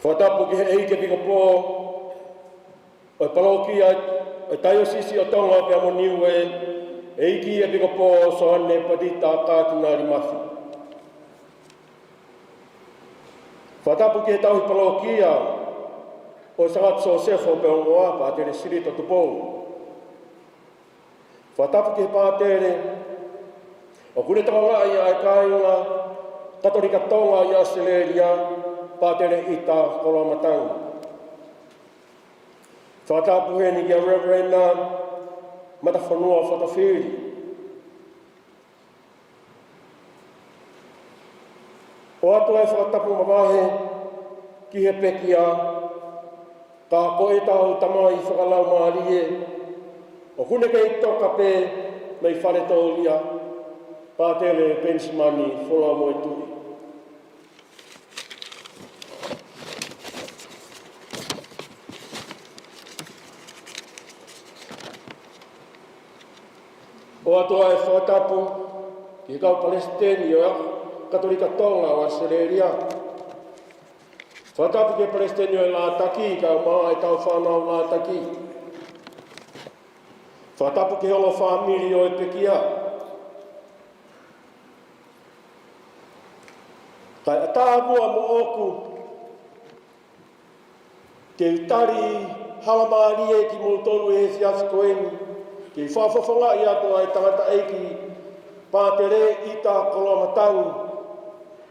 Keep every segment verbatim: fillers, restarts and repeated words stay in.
Fakatapu ki he ʻEiki ʻEpikopō ʻo e Palokia ʻo e Taiosisi ʻo Tonga pea mo Niue, ʻEiki ʻEpikopō Soane Patita Katinali Mafi. Fakatapu ki he Tauhi Palokia ʻo Sangata Sosefo pea mo Ongoa, Pātele Silito Tupou. Fakatapu ki he Pātele ʻoku ne tokangaʻi ʻa e kāinga Katolika Tonga ʻi ʻAositelēlia, Pātele ʻIta Koloamatangi. Fakatapu heni kia Reverend Matafonua Fotofili. ʻOatu ʻa e fakatapu mavahe ki he pekia, ka ko ʻetau tamai fakalaumālie ʻoku ne kei toka pē mei Faletōlia, Pātele Penisimani Folau Moetuʻi. ʻOatu ʻa e fakatapu ki he kau palesiteni ʻo e Katolika Tonga ʻo ʻAositelēlia. Fakatapu ki he palesiteni ʻo e Lātaki, kae ʻumaʻā ʻetau fānau Lātaki. Fakatapu ki he ongo fāmili ʻo e pekia. Kae ʻatā muʻa moʻoku ke u tali halamālie kimoutolu he efiafi ko eni, ke u fakafofongaʻi atu ʻa e tangataʻeiki Pātele ʻIta Koloamatangi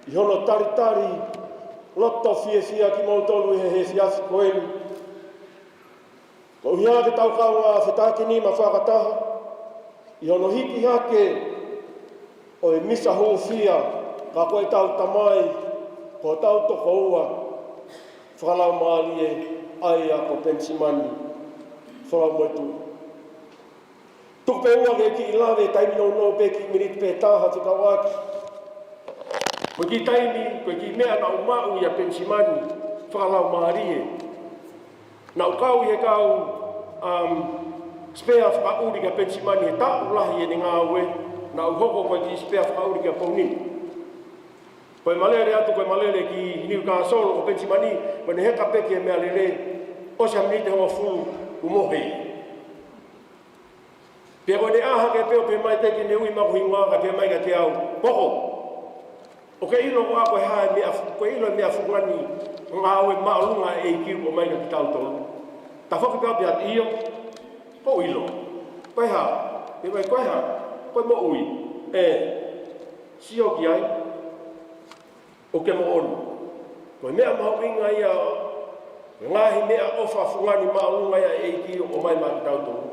ʻi hono talitali loto fiefia kimoutolu he efiafi ko eni. Ko ia ke tau kaungā fetākinima fakataha ʻi hono hiki hake ʻo e misa hūfia, ka ko ʻetau tamai, ko hotau tokoua fakalaumālie, ʻa ia ko Penisimani Folau Moetuʻi. Tuku pē muʻa ke kiʻi lave, taimi nounou pē, kiʻi miniti pē taha fekauʻaki. Ko e kiʻi taimi, ko e kiʻi meʻa naʻa ku maʻu ʻia Penisimani fakalaumālie. Naʻa ku kau ʻi he kau, um, spare fakaʻuli kia Penisimani he taʻu lahi ʻene ngāue, naʻa ku hoko ko e kiʻi spare fakaʻuli kia Pouni. Ko e malele atu, ko e malele ki Niukasolo ko Penisimani, ko ʻene heka pē ki he meʻalele, ʻosi ha miniti ʻe hongofulu kuo mohe. Pea ko ʻene ʻā hake pē ʻo pehē mai, teʻeki ke ne ui maʻu hoku hingoa, kae pehē mai kiate au, Poko, ʻoku ke ʻilo koā ko e hā e meʻa fu-, ʻoku ke ʻilo e meʻa fungani ngāue māʻolunga ʻa e ʻEiki ʻoku ʻomai kiate kitautolu? Tafoki pē au pea ʻio, ʻoku ou ʻilo. Ko e hā? Pehē mai, ko e hā? Ko e moʻui. ʻE, sio ki ai. ʻOku ke moʻoni. Ko e meʻa mahuʻinga ia, ko e ngaahi meʻaʻofa fungani māʻolunga ia ʻa e ʻEiki ʻoku ʻomai maʻa kitautolu.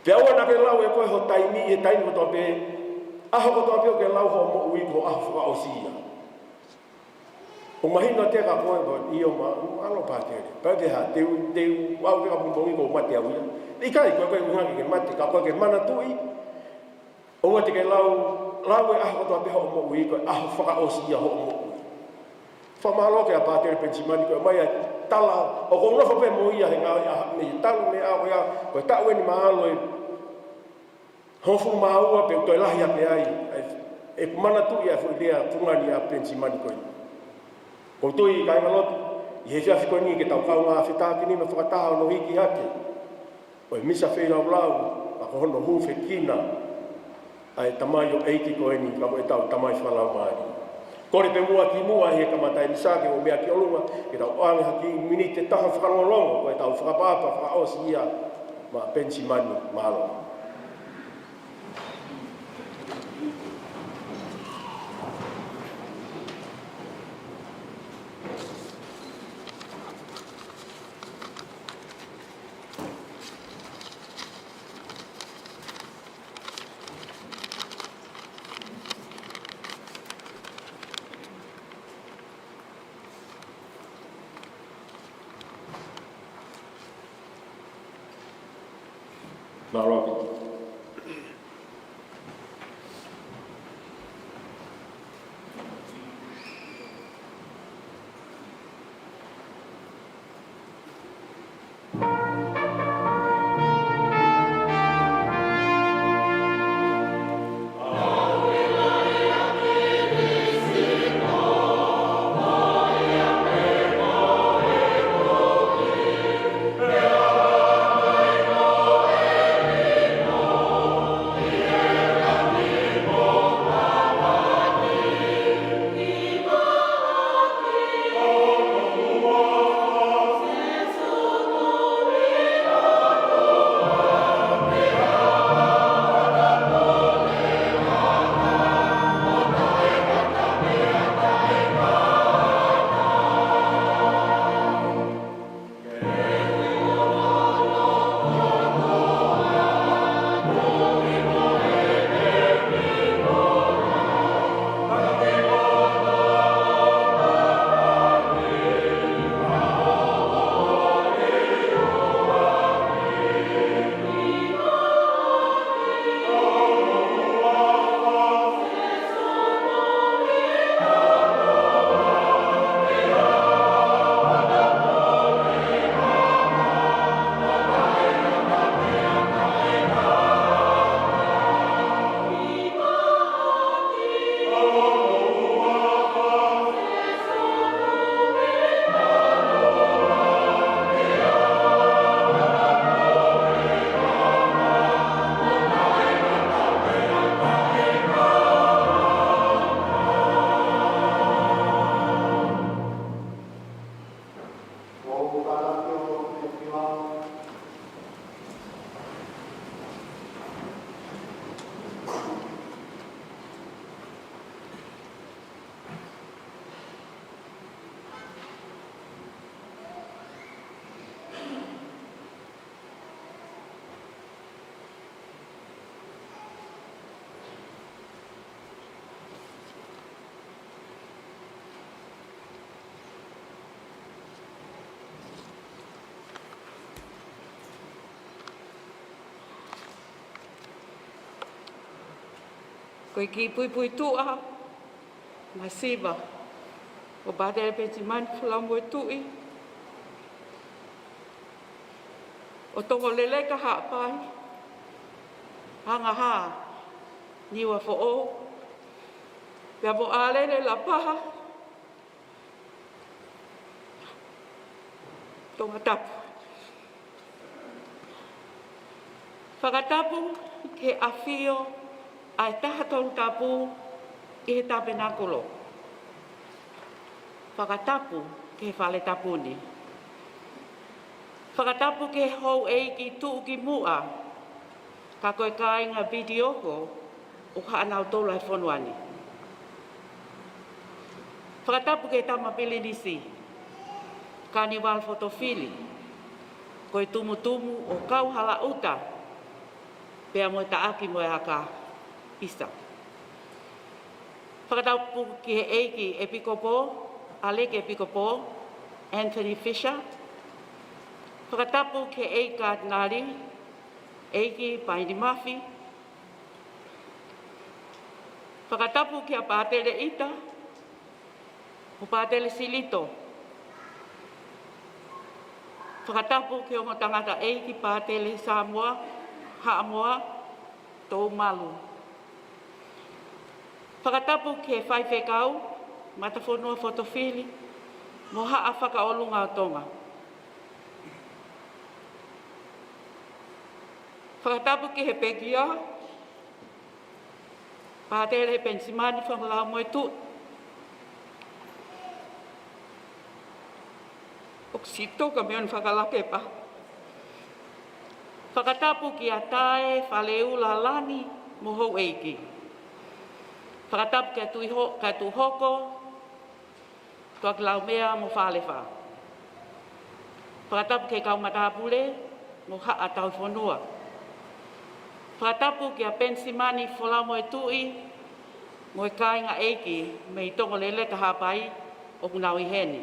Pea ʻoua naʻa ke lau ʻe koe ho taimi, he taimi kotoa pē, ʻaho kotoa pē ʻoku ke lau hoʻo moʻui ko e ʻaho fakaʻosi ia. ʻOku mahino kiate koe, ʻio, ma, ʻalo Pātele. Pea te hā, te u, te u, au te ka pongipongi kuo mate au ia. ʻIkai, ko e, ko e ʻuhinga ke ke mate, ka ko e ke manatuʻi, ʻoua te ke lau, lau e ʻaho kotoa pē hoʻo moʻui ko e ʻaho fakaʻosi ia hoʻo moʻui. Fakamālō kia Pātele Penisimani ko e ʻomai ʻa e tala, ʻoku ou nofo pē mo ia he ngaahi ʻaho, mei he talu mei he ʻaho ko ia, ko e taʻu eni mahalo ʻe hongofulu mā ua pe ʻoku toe lahi hake ai, ʻa e, ʻeku manatuʻi ʻa e foʻi lea fungani ʻa Penisimani ko eni. ʻOku ou tui kāingalotu, ʻi he efiafi ko eni ke tau kaungā fetākinima fakataha hono hiki hake ʻo e misa feilaulau, ka ko hono hūfekina ʻa e tamaioʻeiki ko eni, ka ko ʻetau tamai fakalaumālie. Kole pē muʻa kimuʻa he kamata e misa ke ʻomai ki ʻolunga, ke tau ʻoange ha kiʻi miniti ʻe taha fakalongolongo, ko ʻetau fakaʻapaʻapa fakaʻosi ia maʻa Penisimani. Mālō. Mālō. Ko e kiʻi puipuituʻa masiva ʻo Pātele Penisimani Folau Moetuʻi, ʻo Tongoleleka Haʻapai, Angahā Niuafoʻou, pea mo ʻAlele Lapaha, Tongatapu. Fakatapu ki he ʻafio ʻa e Taha Tolu Tapu ʻi he Tapenakolo. Fakatapu ki he fale tapu ni. Fakatapu ki he houʻeiki tuʻukimuʻa, ka ko e kāinga pitioko ʻoku haʻanautolu ʻi he fonua ni. Fakatapu ki he Tama Pilinisi, Kanival Fotofili, ko e tumutumu ʻo Kauhalaʻuta, pea mo e Taʻaki mo e Aka, ʻIsa. Fakatapu ki he ʻEiki ʻEpikopō, ʻAleki ʻEpikopō Anthony Fisher. Fakatapu ki he ʻEiki Katinali, ʻEiki Paini Mafi. Fakatapu kia Pātele ʻIta mo Pātele Silito. Fakatapu ki he ongo tangataʻeiki Pātele Samoa, Haʻamoa Toumalu. Fakatapu ki he faifekau, Matafonua Fotofili, mo Haʻa Fakaʻolunga ʻo Tonga. Fakatapu ki he pekia, Pātele Penisimani Folau Moetuʻi. ʻOku siʻi toka mei hono fakalakepa. Fakatapu kia Tae Faleula Lani mo houʻeiki. Fakatapu kia Tuʻi Ho-, kia Tuʻi Hoko, Tuʻakilaumea mo Falefa. Fakatapu ki he kau matāpule mo Haʻa Tauhi Fonua. Fakatapu kia Penisimani Folau Moetuʻi mo e kāinga ʻeiki mei Tongoleleka Haʻapai ʻoku nau ʻi heni.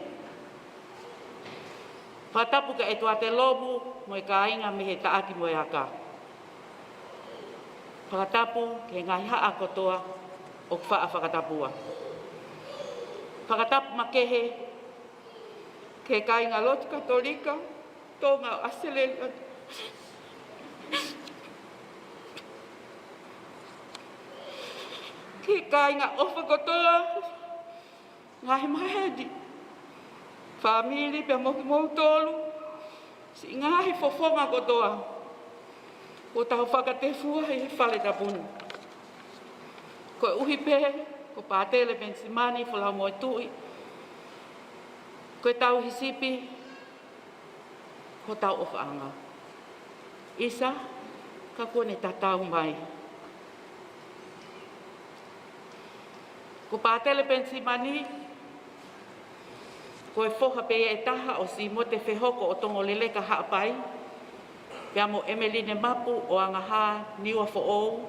Fakatapu kia ʻEtuate Lomu mo e kāinga mei he Taʻaki mo e Aka. Fakatapu ki he ngaahi haʻa kotoa ʻoku faʻa fakatapua. Fakatapu makehe ki he kāingalotu Katolika Tonga ʻo ʻAositelēlia. Ki he kāinga ʻofa kotoa, ngaahi maheni, fāmili pea mo kimoutolu, siʻi ngaahi fofonga kotoa kuo tau fakatefua ʻi he fale tapu ni. Koeʻuhi pē ko Pātele Penisimani Folau Moetuʻi ko e tauhi sipi hotau ʻofaʻanga. ʻIsa, ka kuo ne tatau mai. Ko Pātele Penisimani, ko e foha pē ia ʻe taha ʻo Simote Fehoko ʻo Tongoleleka Haʻapai, pea mo ʻEmeline Mapu ʻo Angahā Niuafoʻou,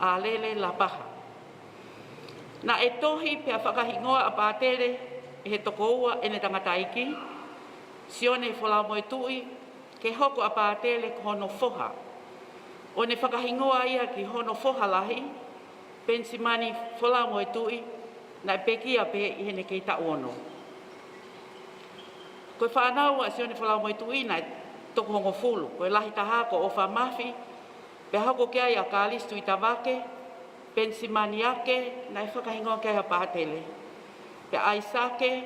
ʻAlele Lapaha. Naʻe tohi pea fakahingoa ʻa Pātele ʻe he tokoua ʻene tangataʻeiki, Sione Folau Moetuʻi, ke hoko ʻa Pātele ko hono foha. ʻO ne fakahingoa ia ki hono foha lahi, Penisimani Folau Moetuʻi, naʻe pekia pē ʻi heʻene kei taʻu ono. Ko e fānau ʻa Sione Folau Moetuʻi naʻe toko hongofulu, ko e lahi taha ko ʻOfa Mafi, pea hoko ki ai ʻa Kalisi Tuʻitavake, Penisimani Ake, naʻe fakahingoa ki ai ʻa Pātele. Pea ʻAisake,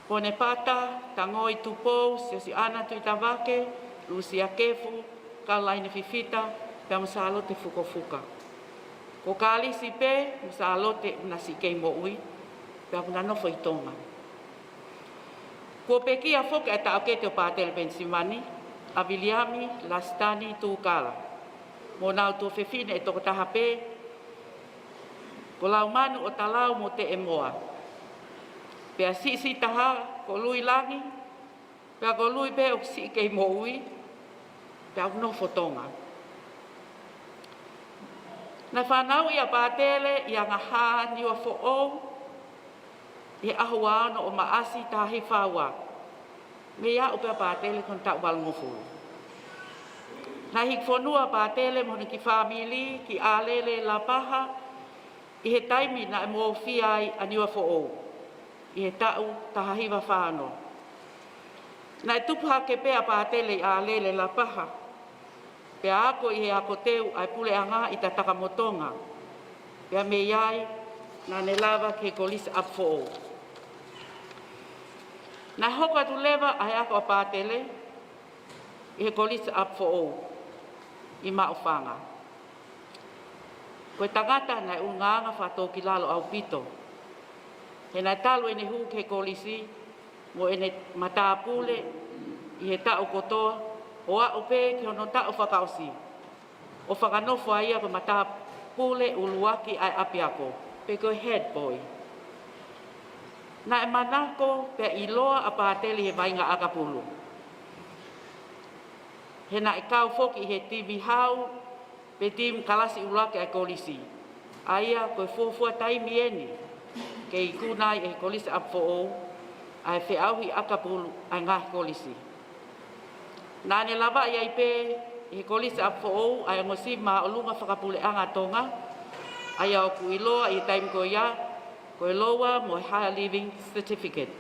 Ponepata, Tangoi Tupou, Siosiʻana Tuʻitavake, Lusia Kefu, Kalolaine Fifita, pea mo Sālote Fukofuka. Ko Kalisi pē mo Sālote naʻa siʻi kei moʻui, pea naʻa na nofo ʻi Tonga. Kuo pekia foki ʻa e taʻokete ʻo Pātele Penisimani, ʻa Viliami Lasitani Tūkala, mo honau tuofefine ʻe toko taha pē, ko Laumanu ʻo Talau mo Teʻemoa. Pea siʻisiʻi taha ko Lui Langi, pea ko Lui pē ʻoku siʻi kei moʻui, pea ʻoku nofo Tonga. Naʻe fanauʻi ʻa Pātele ʻi Angahā Niuafoʻou ʻi he ʻaho ua ono ʻo Maʻasi taha hiva ua. Mei aʻu pē ʻa Pātele ki hono taʻu valungofulu. Naʻe hiki fonua ʻa Pātele mo hono kiʻi fāmili ki ʻAlele Lapaha, ʻI he taimi naʻe moofia ai ʻa Niuafoʻou ʻi he taʻu taha hiva fā ono, naʻe tupu hake pē ʻa Pātele ʻi ʻAlele, Lapaha, pea ako ʻi he ako teu ʻa e puleʻanga ʻi Tatakamotonga, pea mei ai naʻa ne lava ki he Kolisi ʻApifoʻou. Naʻe hoko atu leva ʻa e ako ʻa Pātele ʻi he Kolisi ʻApifoʻou ʻi Maʻufanga. Ko e tangata naʻe ʻulungaanga fakatōkilalo ʻaupito, he naʻe talu ʻene hū ki he kolisi mo ʻene matāpule ʻi he taʻu kotoa, ʻo aʻu pē ki hono taʻu fakaʻosi, ʻo fakanofo ai ia ko e matāpule ʻuluaki ʻa e ʻapiako, pe ko e head boy. Naʻe manako pea ʻiloa ʻa Pātele ʻi he vaʻinga ʻakapulu, he naʻe kau foki ʻi he timi hau pe timi kalasi ʻuluaki ʻa e kolisi, ʻa ia ko e fuofua taimi eni ke ikuna ai ʻe he Kolisi ʻApifoʻou ʻa e feʻauhi ʻakapulu ʻa e ngaahi kolisi. Naʻa ne lavaʻi ai pē ʻi he Kolisi ʻApifoʻou ʻa e ongo sivi māʻolunga fakapuleʻanga Tonga, ʻa ia ʻoku ʻiloa ʻi he taimi ko ia ko e Lower mo e Higher Leaving Certificate.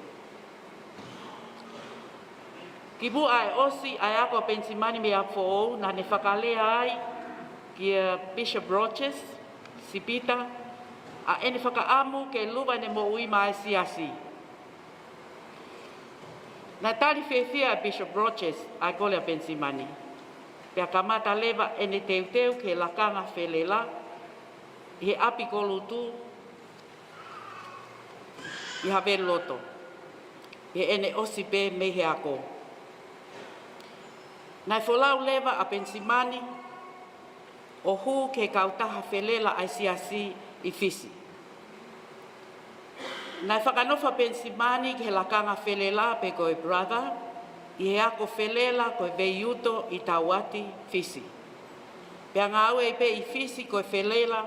Kimuʻa ʻe ʻosi ʻa e ako ʻa Penisimani mei ʻApifoʻou, naʻa ne fakalea ai kia Bishop Rogers Sipita ʻa ʻene fakaʻamu ke luva ʻene moʻui maʻa e Siasi. Naʻe tali fiefia ʻe Bishop Rogers ʻa e kole ʻa Penisimani, pea kamata leva ʻene teuteu ki he lakanga felela ʻi he ʻapi Kolutu ʻi Haveluloto, ʻi heʻene ʻosi pē mei he ako. Naʻe folau leva ʻa Penisimani ʻo hū ki he kautaha felela ʻa e Siasi ʻi Fisi. Naʻe fakanofo ʻa Penisimani ki he lakanga felela pe ko e brother ʻi he ako felela ko e Veiuto ʻi Tauati, Fisi. Pea ngāue ai pē ʻi Fisi ko e felela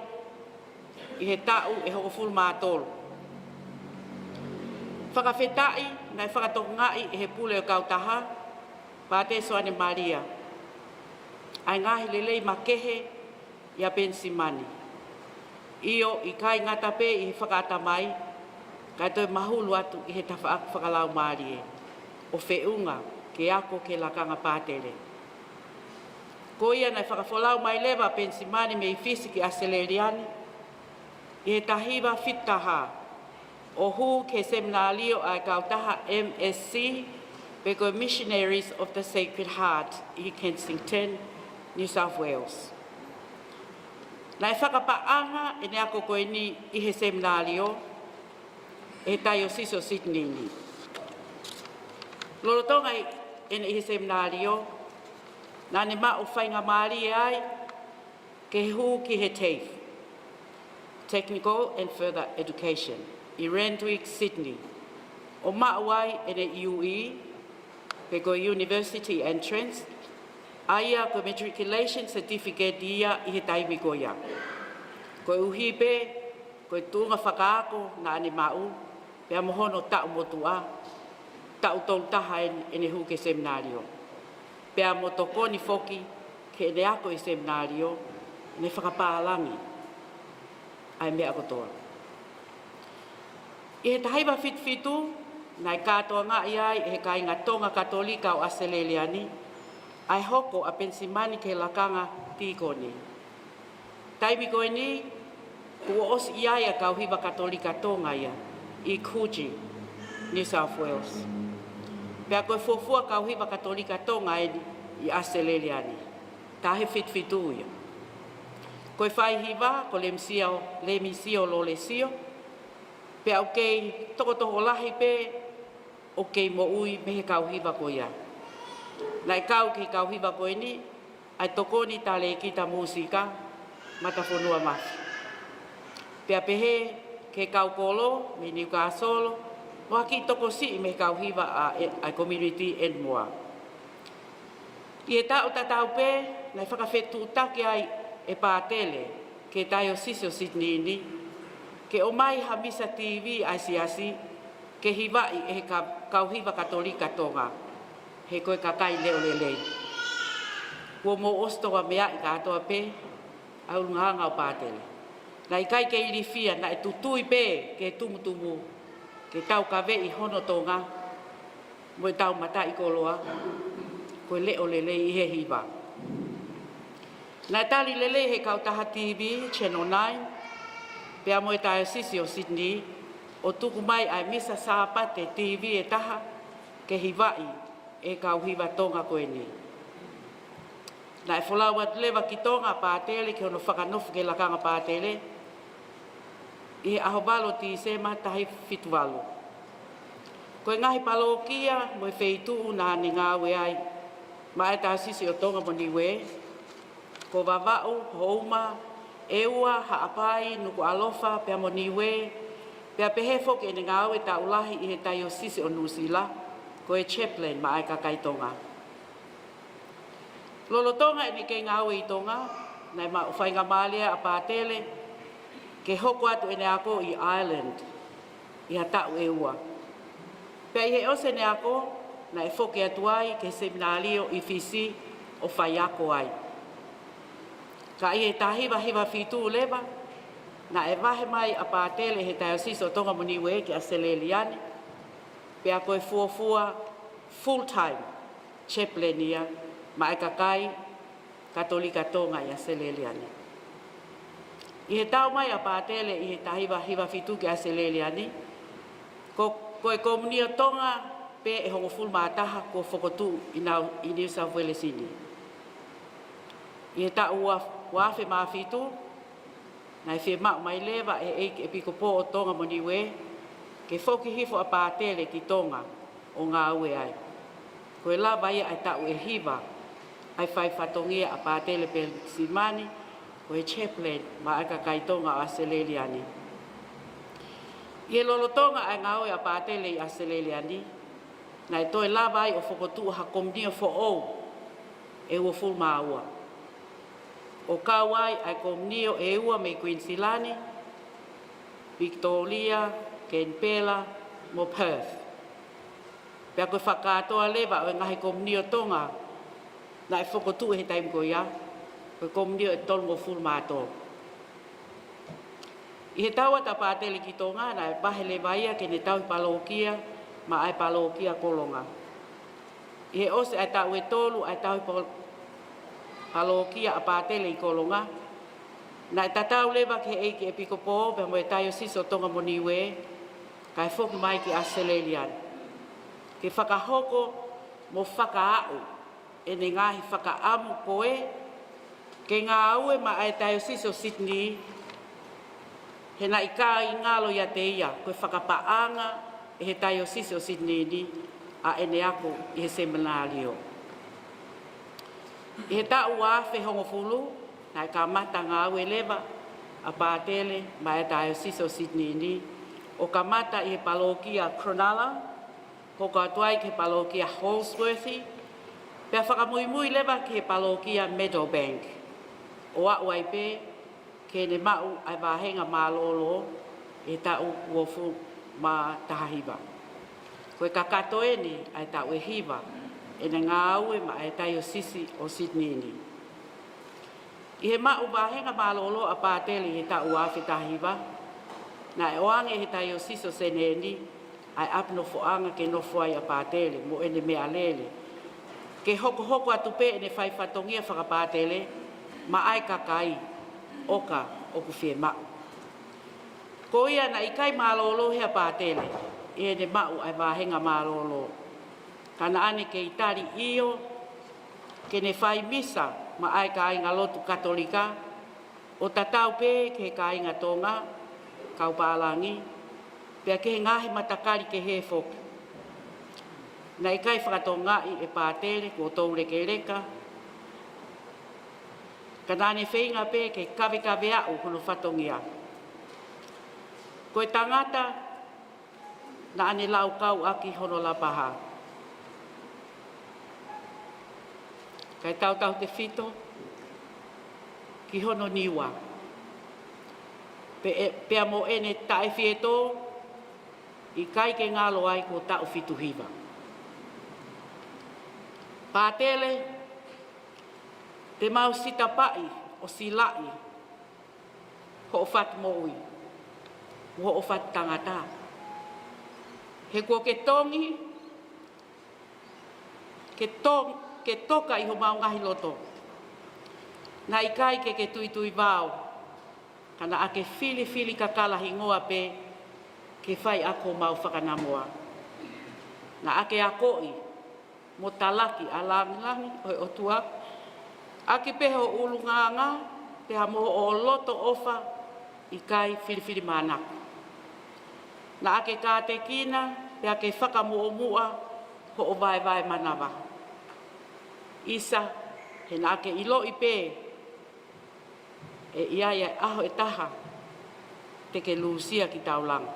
ʻi he taʻu ʻe hongofulu mā tolu. Fakafetaʻi, naʻe fakatokangaʻi ʻe he pule ʻo e kautaha, Pātele Soane Malia, ʻa e ngaahi lelei makehe ʻia Penisimani. ʻIo, ʻikai ngata pē ʻi he fakaʻatamai, kae toe mahulu atu ʻi he tafaʻaki fakalaumālie, ʻo feʻunga ke ako ki he lakanga pātele. Ko ia naʻe fakafolau mai leva ʻa Penisimani mei Fisi ki ʻAositelēlia ni ʻi he taha hiva fitu taha, ʻo hū ki he seminalio ʻa e kautaha M S C, pe ko e Missionaries of the Sacred Heart, ʻi Kensington, New South Wales. Naʻe fakapaʻanga ʻene ako ko eni ʻi he seminalio ʻe he Taiosisi ʻo Sydney ni. Lolotonga ʻene ʻi he seminalio, naʻa ne maʻu faingamālie ai ke hū ki he TAFE, Technical and Further Education, ʻi Randwick, Sydney, ʻo maʻu ai ʻene U E, pe ko e University Entrance, ʻa ia ko e Matriculation Certificate ia ʻi he taimi ko ia. Koeʻuhi pē ko e tuʻunga fakaako naʻa ne maʻu, pea mo hono taʻu motuʻa, taʻu tolu taha ʻene, ʻene hū ki he seminalio. Pea mo tokoni foki ki heʻene ako ʻi he seminalio, ʻene fakapālangi ʻa e meʻa kotoa. ʻI he taha hiva fitu fitu, naʻe kātoangaʻi ai ʻe he kāinga Tonga Katolika ʻo ʻAositelēlia ni ʻa e hoko ʻa Penisimani ki he lakanga tīkoni. Taimi ko eni, kuo ʻosi ʻi ai ʻa e kau hiva Katolika Tonga ia ʻi Coogee, New South Wales. Pea ko e fuofua kau hiva Katolika Tonga eni ʻi ʻAositelēlia ni. Taha hiva fitu fitu ia. Ko e faihiva ko Lemisio, Lemisio Lolesio, pea ʻoku kei tokotokolahi pē ʻoku kei moʻui mei he kau hiva ko ia. Naʻe kau ki he kau hiva ko eni ʻa e tokoni talēkita mūsika Matafonua Mafi. Pea pehē ki he kau kolo mei Niukāsolo, mo ha kiʻi tokosiʻi mei he kau hiva ʻa e, ʻa e community and more. ʻI he taʻu tatau pē, naʻe fakafetuʻutaki ai ʻe Pātele ki he Taiosisi ʻo Sydney ni ke ʻomai ha misa T V ʻa e Siasi ke hivaʻi ʻe he ka-, kau hiva Katolika Tonga, he ko e kakai leʻo lelei. Kuo mou ʻosi tokanga meaʻi kātoa pē ʻa e ʻulungaanga ʻo Pātele. Naʻe ʻikai ke ilifia, naʻe tutui pē ke tumutumu, ke taukaveʻi hono Tonga mo ʻetau mataʻikoloa, ko e leʻo lelei ʻi he hiva. Naʻe tali lelei ʻe he kautaha T V, Channel Nine, pea mo e Taiosisi ʻo Sydney, ʻo tuku mai ʻa e Misa Sāpate T V ʻe taha ke hivaʻi ʻe he kau hiva Tonga ko eni. Naʻe folau atu leva ki Tonga ʻa Pātele ki hono fakanofo ki he lakanga pātele ʻi he ʻaho valu ʻo Tīsema taha hiva fitu valu. Ko e ngaahi palōkia mo e feituʻu naʻa ne ngāue ai maʻa e Taiosisi ʻo Tonga mo Niuē, ko Vavaʻu, Houma, ʻEua, Haʻapai, Nukuʻalofa, pea mo Niuē, pea pehē foki ʻene ngāue taʻu lahi ʻi he Taiosisi ʻo Nuʻusila, ko e chaplain maʻa e kakai Tonga. Lolotonga ʻene kei ngāue ʻi Tonga, naʻe maʻu faingamālie ʻa Pātele ke hoko atu ʻene ako ʻi Ireland ʻi ha taʻu ʻe ua. Pea ʻi he ʻosi ʻene ako, naʻe foki atu ai ki he seminalio ʻi Fisi ʻo faiako ai. Ka ʻi he taha hiva hiva fitu leva, naʻe vahe mai ʻa Pātele ʻi he Taiosisi ʻo Tonga mo Niuē ki ʻAositelēlia ni, pea ko e fuofua full time chaplain ia maʻa e kakai Katolika Tonga ʻi ʻAositelēlia ni. ʻI he tau mai ʻa Pātele ʻi he taha hiva hiva fitu ki ʻAositelēlia ni, ko, ko e Komunio Tonga pē ʻe hongofulu mā taha kuo fokotuʻu ʻi Nau-, ʻi New South Wales ni. ʻI he taʻu ua, ua afe mā fitu, naʻe fiemaʻu mai leva ʻe he ʻEiki ʻEpikopō ʻo Tonga mo Niuē ke foki hifo ʻa Pātele ki Tonga ʻo ngāue ai. Ko e lava ia ʻa e taʻu ʻe hiva ʻa e fai fatongia ʻa Pātele Pelisimani ko e chaplain maʻa e kakai Tonga ʻo ʻAositelēlia ni. ʻI he lolotonga ʻa e ngāue ʻa Pātele ʻi ʻAositelēlia ni, naʻe toe lava ai ʻo fokotuʻu ha komunio foʻou ʻe uofulu mā ua, ʻo kau ai ʻa e komunio ʻe ua mei Kuinisilani, Victoria, Kenipela, mo Perth. Pea ko e fakakātoa leva ʻo e ngaahi komunio Tonga naʻe fokotuʻu he taimi ko ia, ko e komunio ʻe tolungofulu mā tolu. ʻI he tau atu ʻa Pātele ki Tonga, naʻe vahe leva ia ke ne tauhi palōkia maʻa e palōkia Kolonga. ʻI he ʻosi ʻa e taʻu ʻe tolu ʻa e tauhi pal-, palōkia ʻa Pātele ʻi Kolonga, naʻe tatau leva ki he ʻEiki ʻEpikopō pea mo e Taiosisi ʻo Tonga mo Niuē, kae foki mai ki ʻAositelēlia ni, ke fakahoko mo fakaaʻu ʻene ngaahi fakaʻamu ko ē ke ngāue maʻa e Taiosisi ʻo Sydney, he naʻe ʻikai ngalo ʻiate ia ko e fakapaʻanga ʻe he Taiosisi ʻo Sydney ni ʻa ʻene ako ʻi he seminalio. ʻI he taʻu ua afe hongofulu, naʻe kamata ngāue leva ʻa Pātele maʻa e Taiosisi ʻo Sydney ni, ʻo kamata ʻi he palōkia Cronulla, hoko atu ai ki he palōkia Holsworthy, pea fakamuimui leva ki he palōkia Meadowbank, ʻo aʻu ai pē ke ne maʻu ʻa e vāhenga mālōlō ʻi he taʻu uofulu mā taha hiva. Ko e kakato eni ʻa e taʻu ʻe hiva ʻene ngāue maʻa e Taiosisi ʻo Sydney ni. ʻI he maʻu vāhenga mālōlō ʻa Pātele ʻi he taʻu ua afe taha hiva, naʻe ʻoange ʻe he Taiosisi ʻo Senē ni ʻa e ʻapi nofoʻanga ke nofo ai ʻa Pātele mo ʻene meʻalele, ke hokohoko atu pē ʻene fai fatongia fakapātele maʻa e kakai ʻoka ʻoku fiemaʻu. Ko ia naʻe ʻikai mālōlō hē ʻa Pātele ʻi heʻene maʻu ʻa e vāhenga mālōlō, ka naʻa ne kei tali ʻio ke ne fai misa maʻa e kāingalotu Katolika, ʻo tatau pē ki he kāinga Tonga, kau pālangi, pea ki he ngaahi matakali kehe foki. Naʻe ʻikai fakatokangaʻi ʻe Pātele kuo toulekeleka, ka naʻa ne feinga pē ke kavekaveʻi hono fatongia. Ko e tangata naʻa ne laukau ʻaki hono lapaha, kae tautautefito ki hono niua, pe-, pea mo ʻene taʻefietō, ʻikai ke ngalo ai kuo taʻu fitu hiva. Pātele, te mau sitapaʻi ʻo silaʻi hoʻo fatu moʻui, hoʻo fatu tangata. He kuo ke tongi, ke to-, ke toka ʻi homau ngaahi loto. Naʻe ʻikai ke ke tuitui vao, ka naʻa ke filifili kakala hingoa pē ke fai ʻaki homau fakanamoa. Naʻa ke akoʻi mo talaki ʻa e langilangi ʻo e ʻOtua, ʻaki pē ho ʻulungaanga, pea mo hoʻo loto ʻofa ʻikai filifilimānako. Naʻa ke kātekina, pea ke fakamuʻomuʻa hoʻo vaevae manava. ʻIsa, he naʻa ke ʻiloʻi pē ʻe ʻi ai ʻa e ʻaho ʻe taha te ke lūsia kitaulanga.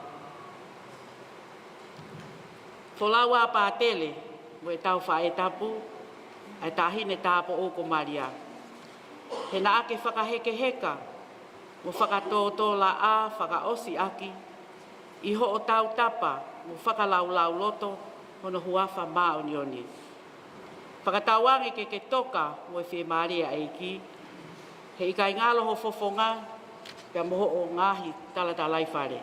Folau ā Pātele mo ʻetau faʻētapu, ʻa e Taʻahine Tāupoʻou ko Malia. He naʻa ke fakahekeheka mo fakatōtōlaʻā fakaʻosi ʻaki ʻi hoʻo tautapa mo fakalaulauloto hono huafa māʻoniʻoni. Fakatauange ke ke toka mo e fiemālie ʻa e ʻEiki, he ʻikai ngalo ho fofonga pea mo hoʻo ngaahi talatalaifale.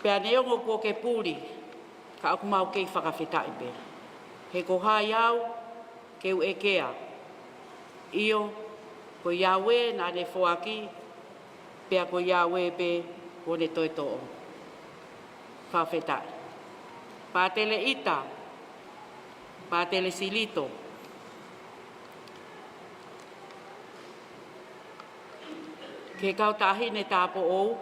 Pea neongo kuo ke puli, ka ʻoku mau kei fakafetaʻi pē. He ko hai au ke u ʻekea? ʻIo, ko Iāue naʻa ne foaki, pea ko Iāue pē kuo ne toe toʻo. Fakafetaʻi. Pātele ʻIta, Pātele Silito, ki he kau Taʻahine Tāupoʻou,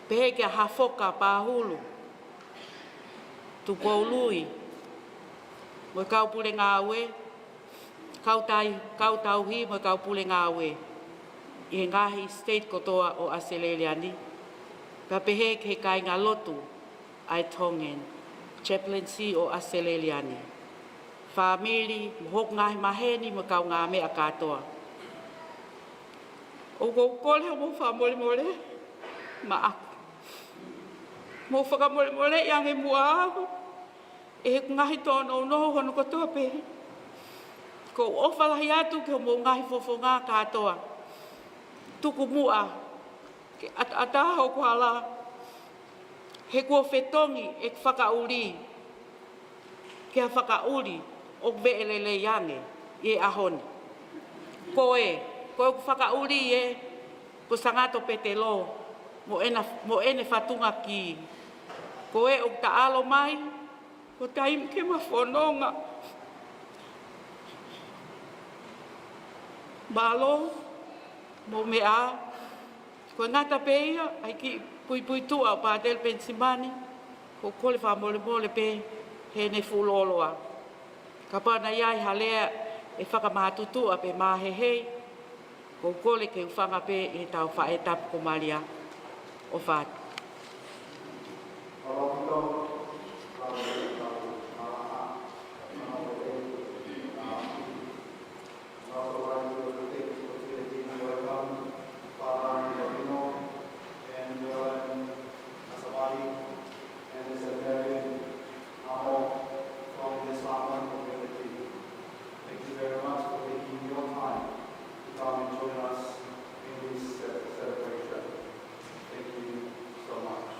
pehē kia Hafoka Pahulu, Tupoului, mo e kau pule ngāue, kau tai-, kau tauhi mo e kau pule ngāue ʻi he ngaahi state kotoa ʻo ʻAositelēlia ni. Pea pehē ki he kāingalotu ʻa e Tongan Chaplaincy ʻo ʻAositelēlia ni. Fāmili, mo hoku ngaahi maheni mo e kaungāmeʻa kātoa. ʻOku ou kole hoʻomou fakamolemole maʻaku. Mou fakamolemoleʻi ange muʻa au ʻi heʻeku ngaahi tōnounou hono kotoa pē. ʻOku ou ʻofa lahi atu ki hoʻomou ngaahi fofonga kātoa. Tuku muʻa ke ʻataʻatā hoku hala, he kuo fetongi ʻeku fakaʻuli ki ha fakaʻuli ʻoku veʻe lelei ange ʻi he ʻaho ni. Ko e, ko ʻeku fakaʻuli ē, ko Sangato Petelo mo ʻena, mo ʻene fatunga kī. Ko ē ʻoku taʻalo mai, ko e taimi ke ma fononga. Mālō mo e meʻa. Ko e ngata pē ia ʻa e kiʻi puipuituʻa ʻo Pātele Penisimani, ʻoku ou kole fakamolemole pē heʻene fuʻu lōloa. Kapau naʻe ʻi ai ha lea ʻe fakamātutuʻa pe māhehei, ʻoku ou kole ke u hūfanga pē ʻi heʻetau faʻētapu ko Malia. ʻOfa atu. And also, I would like to take this opportunity to welcome Father Antonino and Reverend Asabari and the Seminarian Amo from the Samoan community. Thank you very much for taking your time to come and join us in this ce-, celebration. Thank you so much.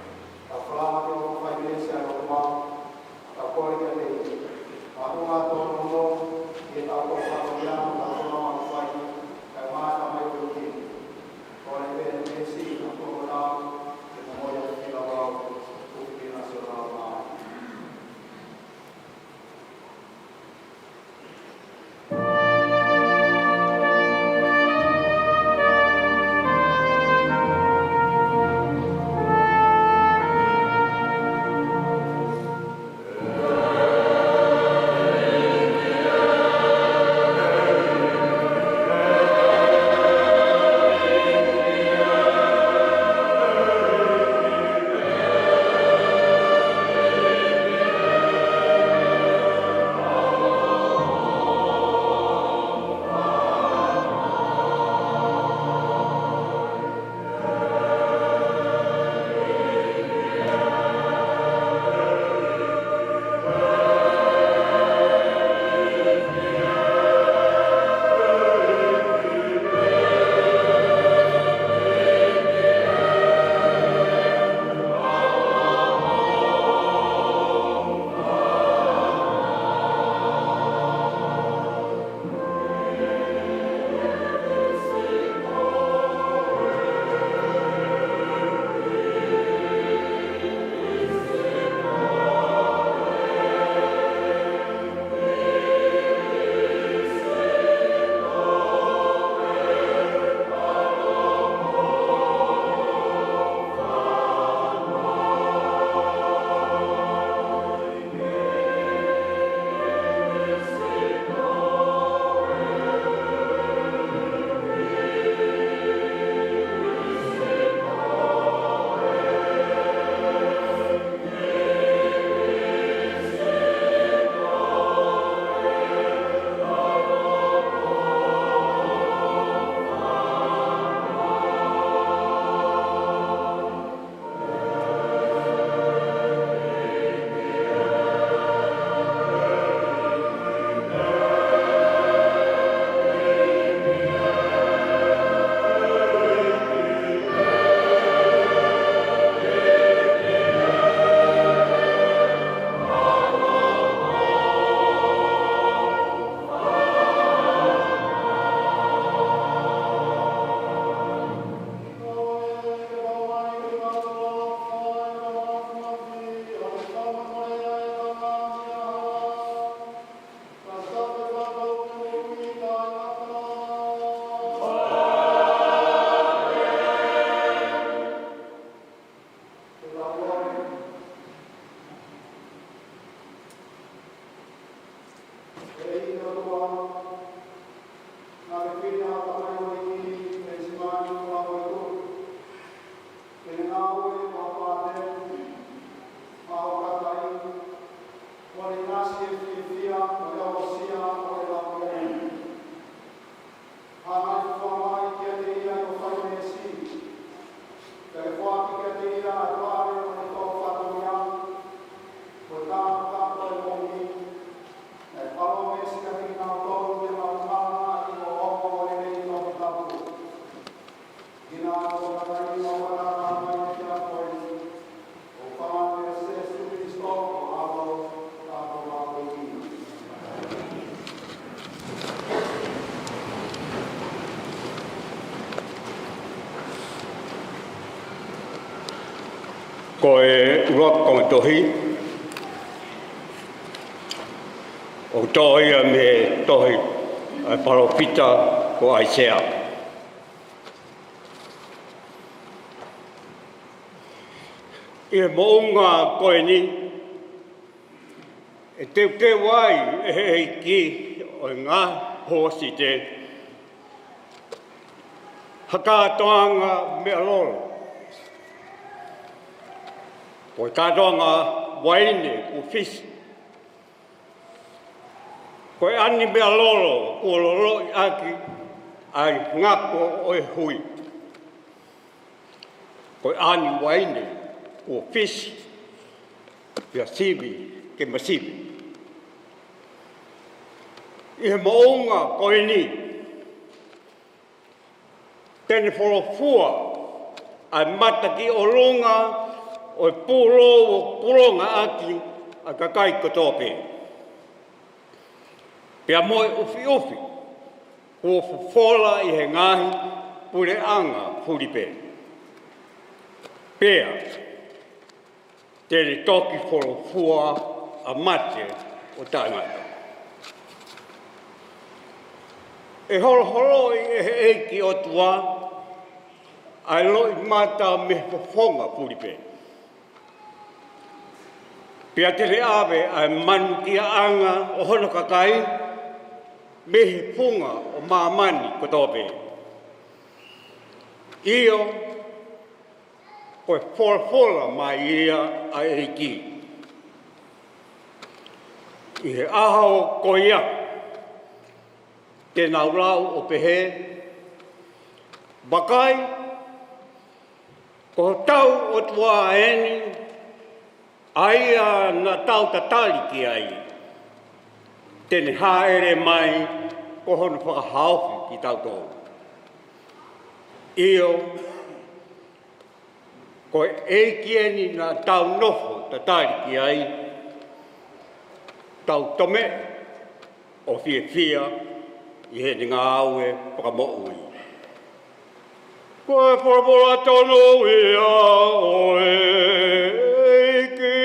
Tau falala ki hoʻo fai meesi ʻa e ʻOtua, tau kole kiate ia. Mātuʻa tōnounou, ʻi heʻetau kole fakamolemole, tau kole mau fai, kae ʻumaʻā ʻa e Tamai ʻo e ʻEiki. Kole pē meesi ʻa e ʻOtua mo tau, ke mau moʻui ʻi he feilaulau, ʻoku ʻi he national law. Naʻe fili ʻa e Tamai ʻo e ʻEiki, Penisimani Tuʻilamoetuʻu, ke ne ngāue ko ha pātele maʻa hoku kakai, ʻo ne ʻinasi e fiefia ʻo e aʻusia ʻo e laumālie. Hanga ʻe he ʻOtua mai kiate ia ʻo fai meesi, pea ke foaki kiate ia ʻa e vale ʻo ʻene kau fatongia, ko e tangata ʻo e moʻui, naʻe palōmesi kiate kinautolu te nau hanga ʻo ongoʻi e lelei ʻo e tau. Kinautolu naʻe ʻi ai ʻa e tangata mai ki he ʻaho ni, ʻo fakamanatu ʻe Sēsū Kalaisi ko e ʻAlo ʻo e ʻOtua. Ko e ʻuluaki konga tohi, ʻoku toʻo ia mei he tohi ʻa e palōfita ko ʻAisea. ʻI he moʻunga ko eni, ʻe teuteu ai ʻe he ʻEiki ʻo e ngaahi hōsite ha kātoanga meʻalolo. Ko e kātoanga uaine kuo fisi. Ko e ʻani meʻalolo kuo loloʻi ʻaki ʻa e ngako ʻo e hui. Ko e ʻani uaine kuo fisi, pea sivi ke masivi. ʻI he moʻunga ko eni, te ne folofua ʻa e mata ki ʻolunga ʻo e pūlou ʻoku pulonga ʻaki ʻa e kakai kotoa pē. Pea mo e ʻufiʻufi kuo fofola ʻi he ngaahi puleʻanga fulipē. Pea te ne toki folofua ʻa e mate ʻo taʻengata. ʻE holoholoʻi ʻe he ʻEiki ʻOtua ʻa e loʻimata mei he fofonga fulipē. Pea te ne ʻave ʻa e manukiaʻanga ʻo hono kakai mei he funga ʻo māmani kotoa pē. ʻIo, ko e folofola mai ia ʻa e ʻEiki. ʻI he ʻaho ko ia, te nau lau ʻo pehē, vakai, ko hotau ʻOtua eni, ʻa ia naʻa tau tatali ki ai, te ne hāʻele mai ko hono fakahaofi kitautolu. ʻIo, ko e ʻEiki eni naʻa tau nofo tatali ki ai, tau tomeʻe ʻo fiefia ʻi heʻene ngāue fakamoʻui. Ko e folofola tonu ia ʻo e ʻEiki.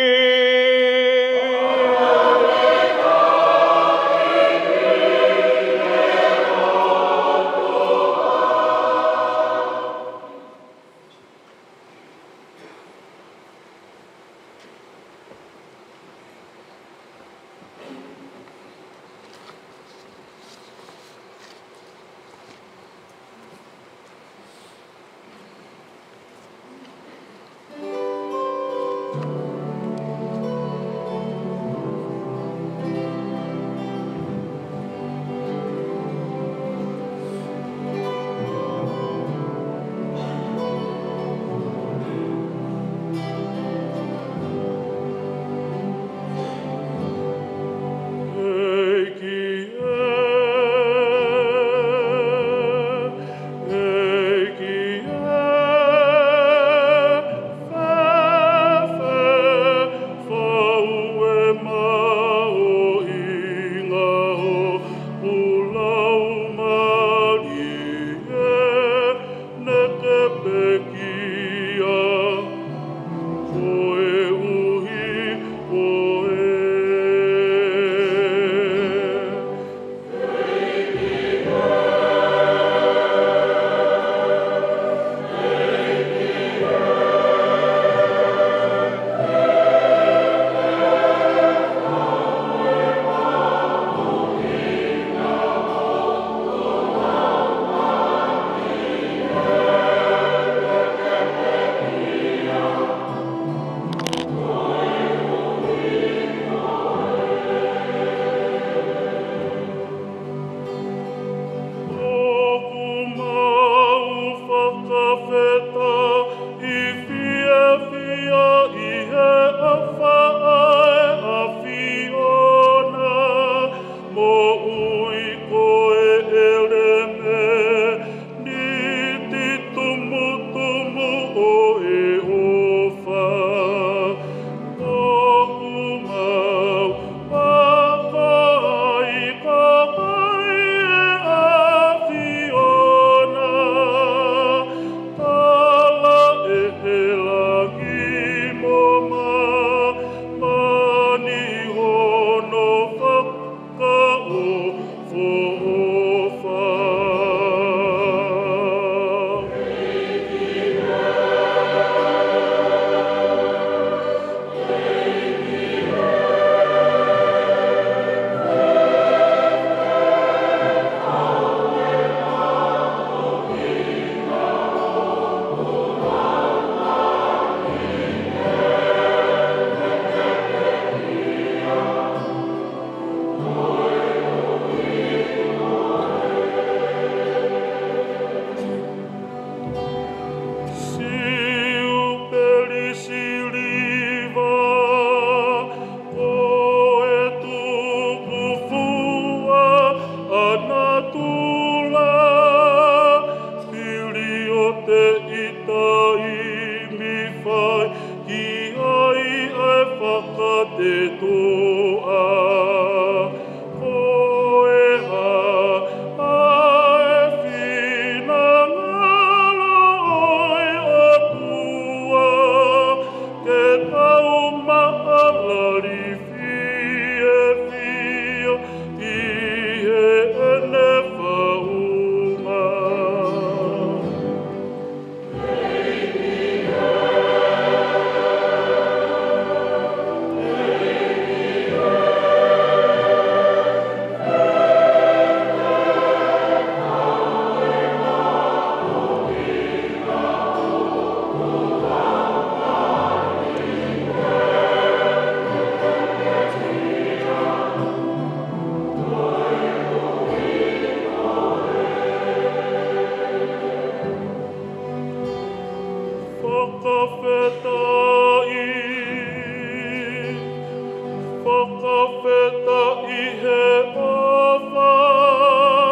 ʻI he ʻofa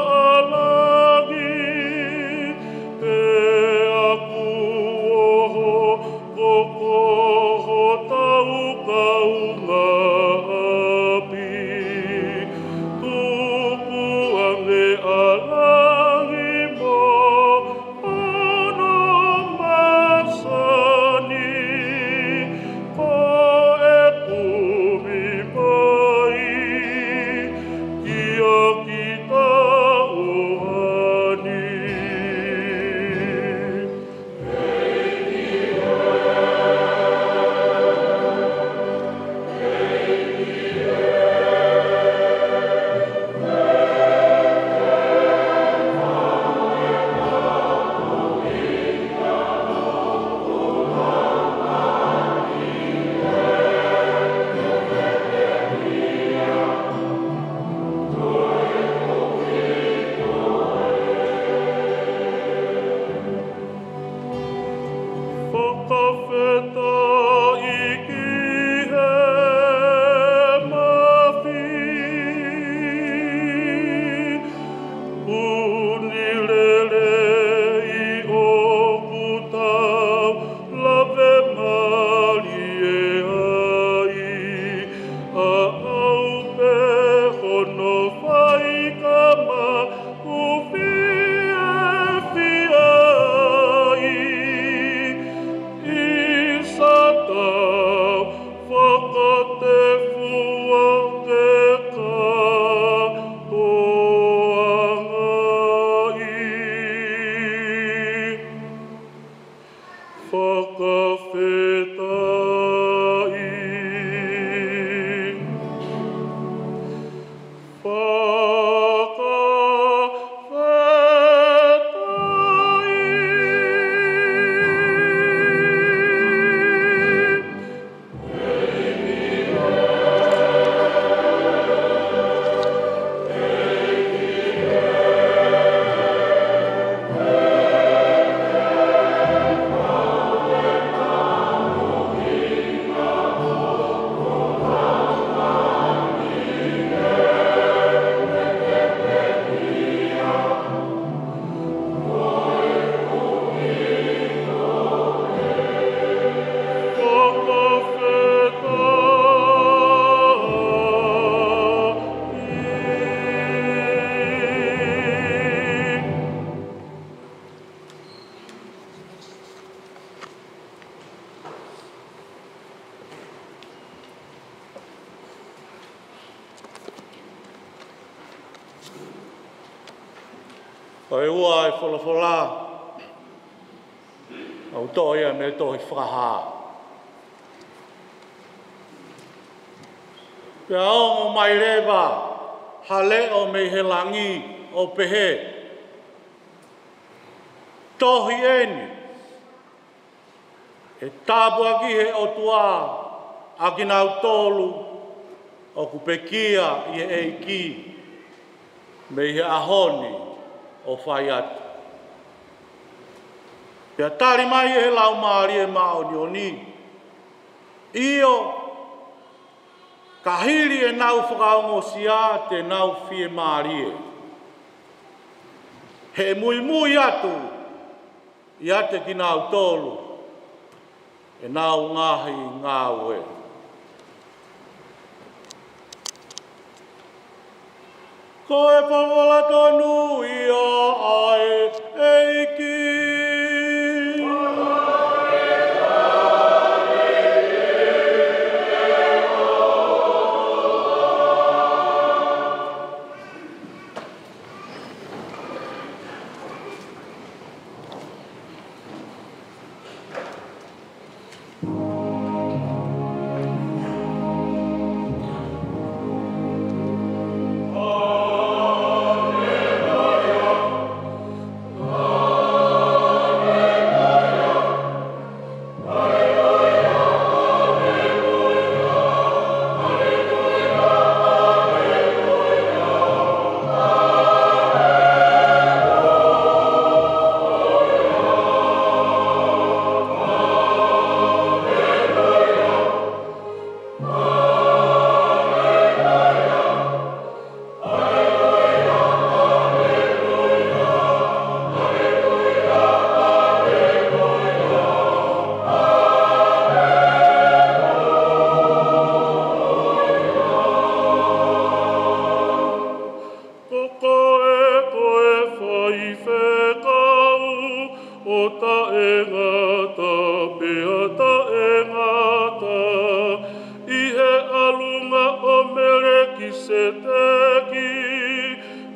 ʻa langi, pea kuo hoko hotau kaungāʻapi. Tukuange ʻa langi mo hono masani, ko e kumi mai kia kitautolu ni. Fakafetaʻi ki he Mafi, ʻuni lelei ʻoku tau lave mālie ai, ʻa au pē hono faikama ʻoku fiefia ai, ʻi siʻotau fakatefua ke katoanga ai. Fakafetaʻi. Fakafetaʻi. ʻOku ua e folofola, ʻoku toʻo ia mei he tohi Fakahā. Pea ongo mai leva ha leʻo mei he langi ʻo pehē, Tohi eni, ʻE tāpuakiʻi ʻe he ʻOtua ʻa kinautolu ʻoku pekia ʻi he ʻEiki mei he ʻaho ni ʻo fai atu. Pea tali mai ʻe he Laumālie Māʻoniʻoni, ʻIo, ka hili ʻenau fakaongosia te nau fiemālie, he ʻe muimui atu ʻiate kinautolu ʻenau ngaahi ngāue. Ko e folofola tonu ia ʻa e ʻEiki.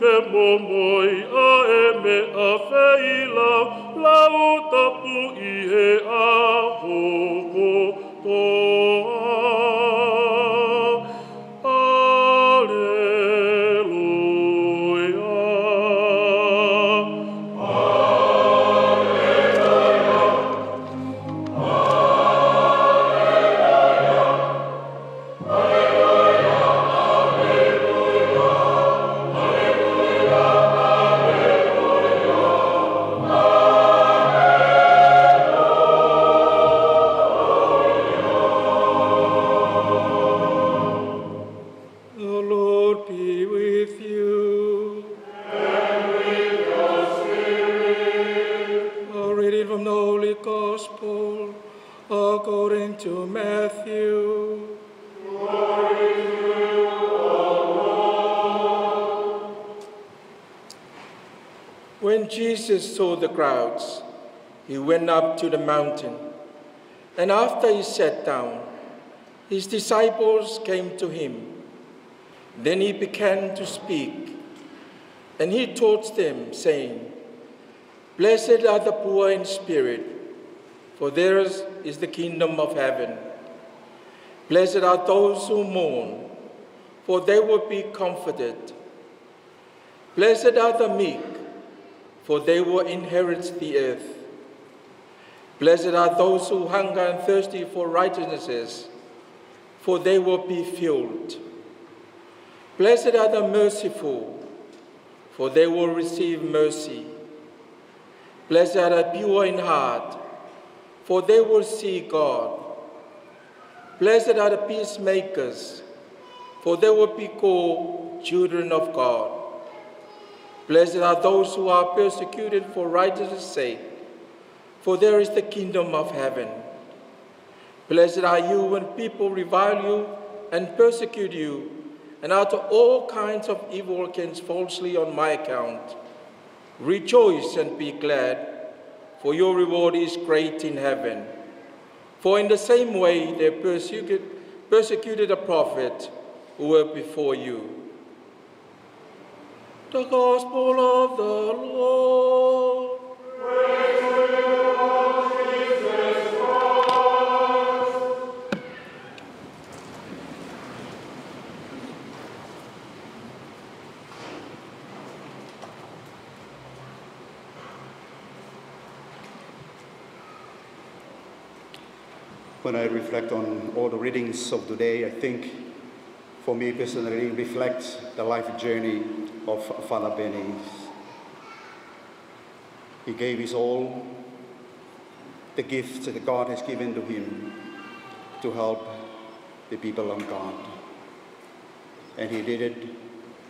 Ke momoi ʻa e meʻa feilaulau tapu ʻi he ʻaho kotoa. ʻAleluia. The Lord be with you. And with your spirit. A reading from the Holy Gospel according to Matthew. When Jesus saw the crowds, he went up to the mountain, and after he sat down, his disciples came to him. Then he began to speak, and he taught them, saying, "Blessed are the poor in spirit, for theirs is the kingdom of heaven. Blessed are those who mourn, for they will be comforted. Blessed are the meek, for they will inherit the earth. Blessed are those who hunger and thirsty for righteousness, for they will be filled. Blessed are the merciful, for they will receive mercy. Blessed are the pure in heart, for they will see God. Blessed are the peacemakers, for they will be called children of God. Blessed are those who are persecuted for righteousness' sake, for theirs is the kingdom of heaven. Blessed are you when people revile you and persecute you and utter all kinds of evil against falsely on my account. Rejoice and be glad, for your reward is great in heaven. For in the same way they persecuted, persecuted the prophets who were before you." The Gospel of the Lord. When I reflect on all the readings of today, I think for me personally, it reflects the life journey of Father Benny. He gave his all, the gifts that God has given to him, to help the people of God. And he did it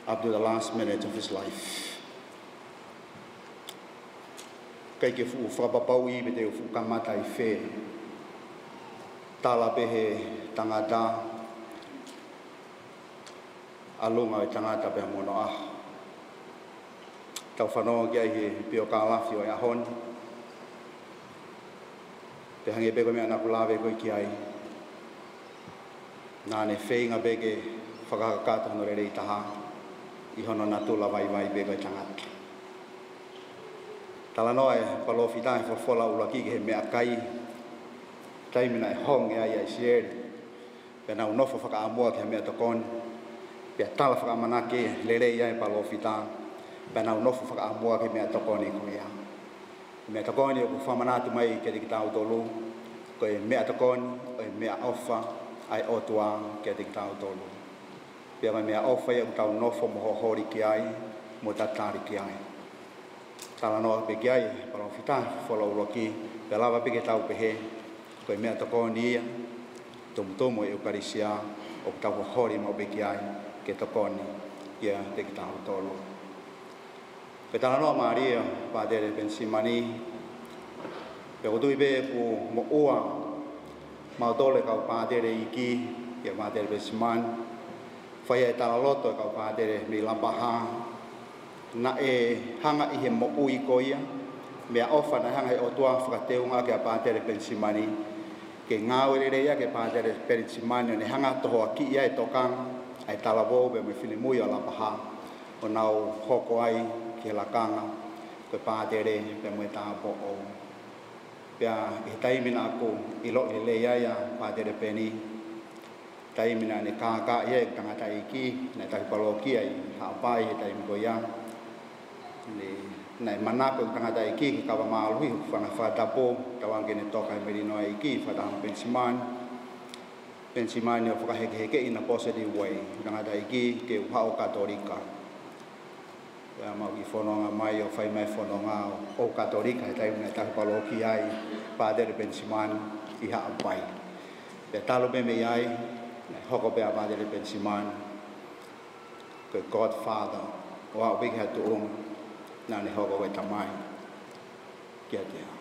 up to the last minute of his life. ʻIkai ke fuʻu fakapapauʻi pe te u fuʻu kamata ʻi fē. Tala pē he tangata, ʻalunga ʻo e tangata pea mo hono ʻaho. Tau fanongo ki ai he piokalafi ʻo e ʻaho ni. Pea hangē pē ko e meʻa naʻa ku lave ko ē ki ai, naʻa ne feinga pē ke fakakakato hono lelei taha ʻi hono natula vaivai pē ko e tangata. Talanoa e palōfita he folofola ʻuluaki ki he meʻakai, taimi naʻe honge ai ʻa ʻIsileli, pea nau nofo fakaʻamua ki he meʻatokoni. Pea tala fakaʻamanaki lelei ʻa e palōfita, pea nau nofo fakaʻamua ki he meʻatokoni ko ia. Meʻatokoni ʻoku fakamanatu mai kiate kitautolu, ko e meʻatokoni ʻo e meʻaʻofa ʻa e ʻOtua kiate kitautolu. Pea ko e meʻaʻofa ia ʻoku tau nofo mo holi ki ai, mo tatali ki ai. Talanoa pē ki ai e palōfita he folofola ʻuluaki, pea lava pē ke tau pehē, ko e meʻatokoni ia, tumutumu ʻo e ʻEukalisia, ʻoku tau holi maʻu pē ki ai, ke tokoni kiate kitautolu. Ko e talanoa mālie ʻo Pātele Penisimani, pea ʻoku ou tui pē ʻoku moʻua mautolu e kau pātele iiki, kia Pātele Penisimani, fai e talaloto e kau pātele mei Lapaha, naʻe hanga ʻi he moʻui ko ia, meʻaʻofa naʻe hanga he ʻOtua fakateunga kia Pātele Penisimani, ke ngāue lelei ʻaki ʻe Pātele Penisimani, ʻo ne hanga tohoakiʻi ʻa e tokanga ʻa e talavou pea mo e finemui ʻo Lapaha. ʻo nau hoko ai ki he lakanga, ko e pātele pea mo e tāupoʻou. Pea ʻi he taimi naʻa ku ʻiloʻi lelei ai ʻa Pātele Peni, taimi naʻa ne kākaaʻi ai e tangataʻeiki, naʻe tauhi palokia ʻi Haʻapai he taimi ko ia. Naʻe, naʻe manako e tangataʻeiki ke kava mālohi hoku fanga fakatapu, tauange ke ne toka he melino ʻa e ʻEiki, fakataha mo Penisimani. Penisimani ʻo fakahekehekeʻi in a positive way, tangataʻeiki, ke u haʻu ʻo Katolika. Pea mau kiʻi fononga mai ʻo fai mai e fononga ʻo, ʻo Katolika he taimi naʻe tauhi palokia ai Pātele Penisimani ʻi Haʻapai. Pea talu pē mei ai, naʻe hoko pē ʻa Pātele Penisimani ko e godfather, ʻo aʻu pē ki ha tuʻunga naʻa ne hoko ko e tamai kiate au.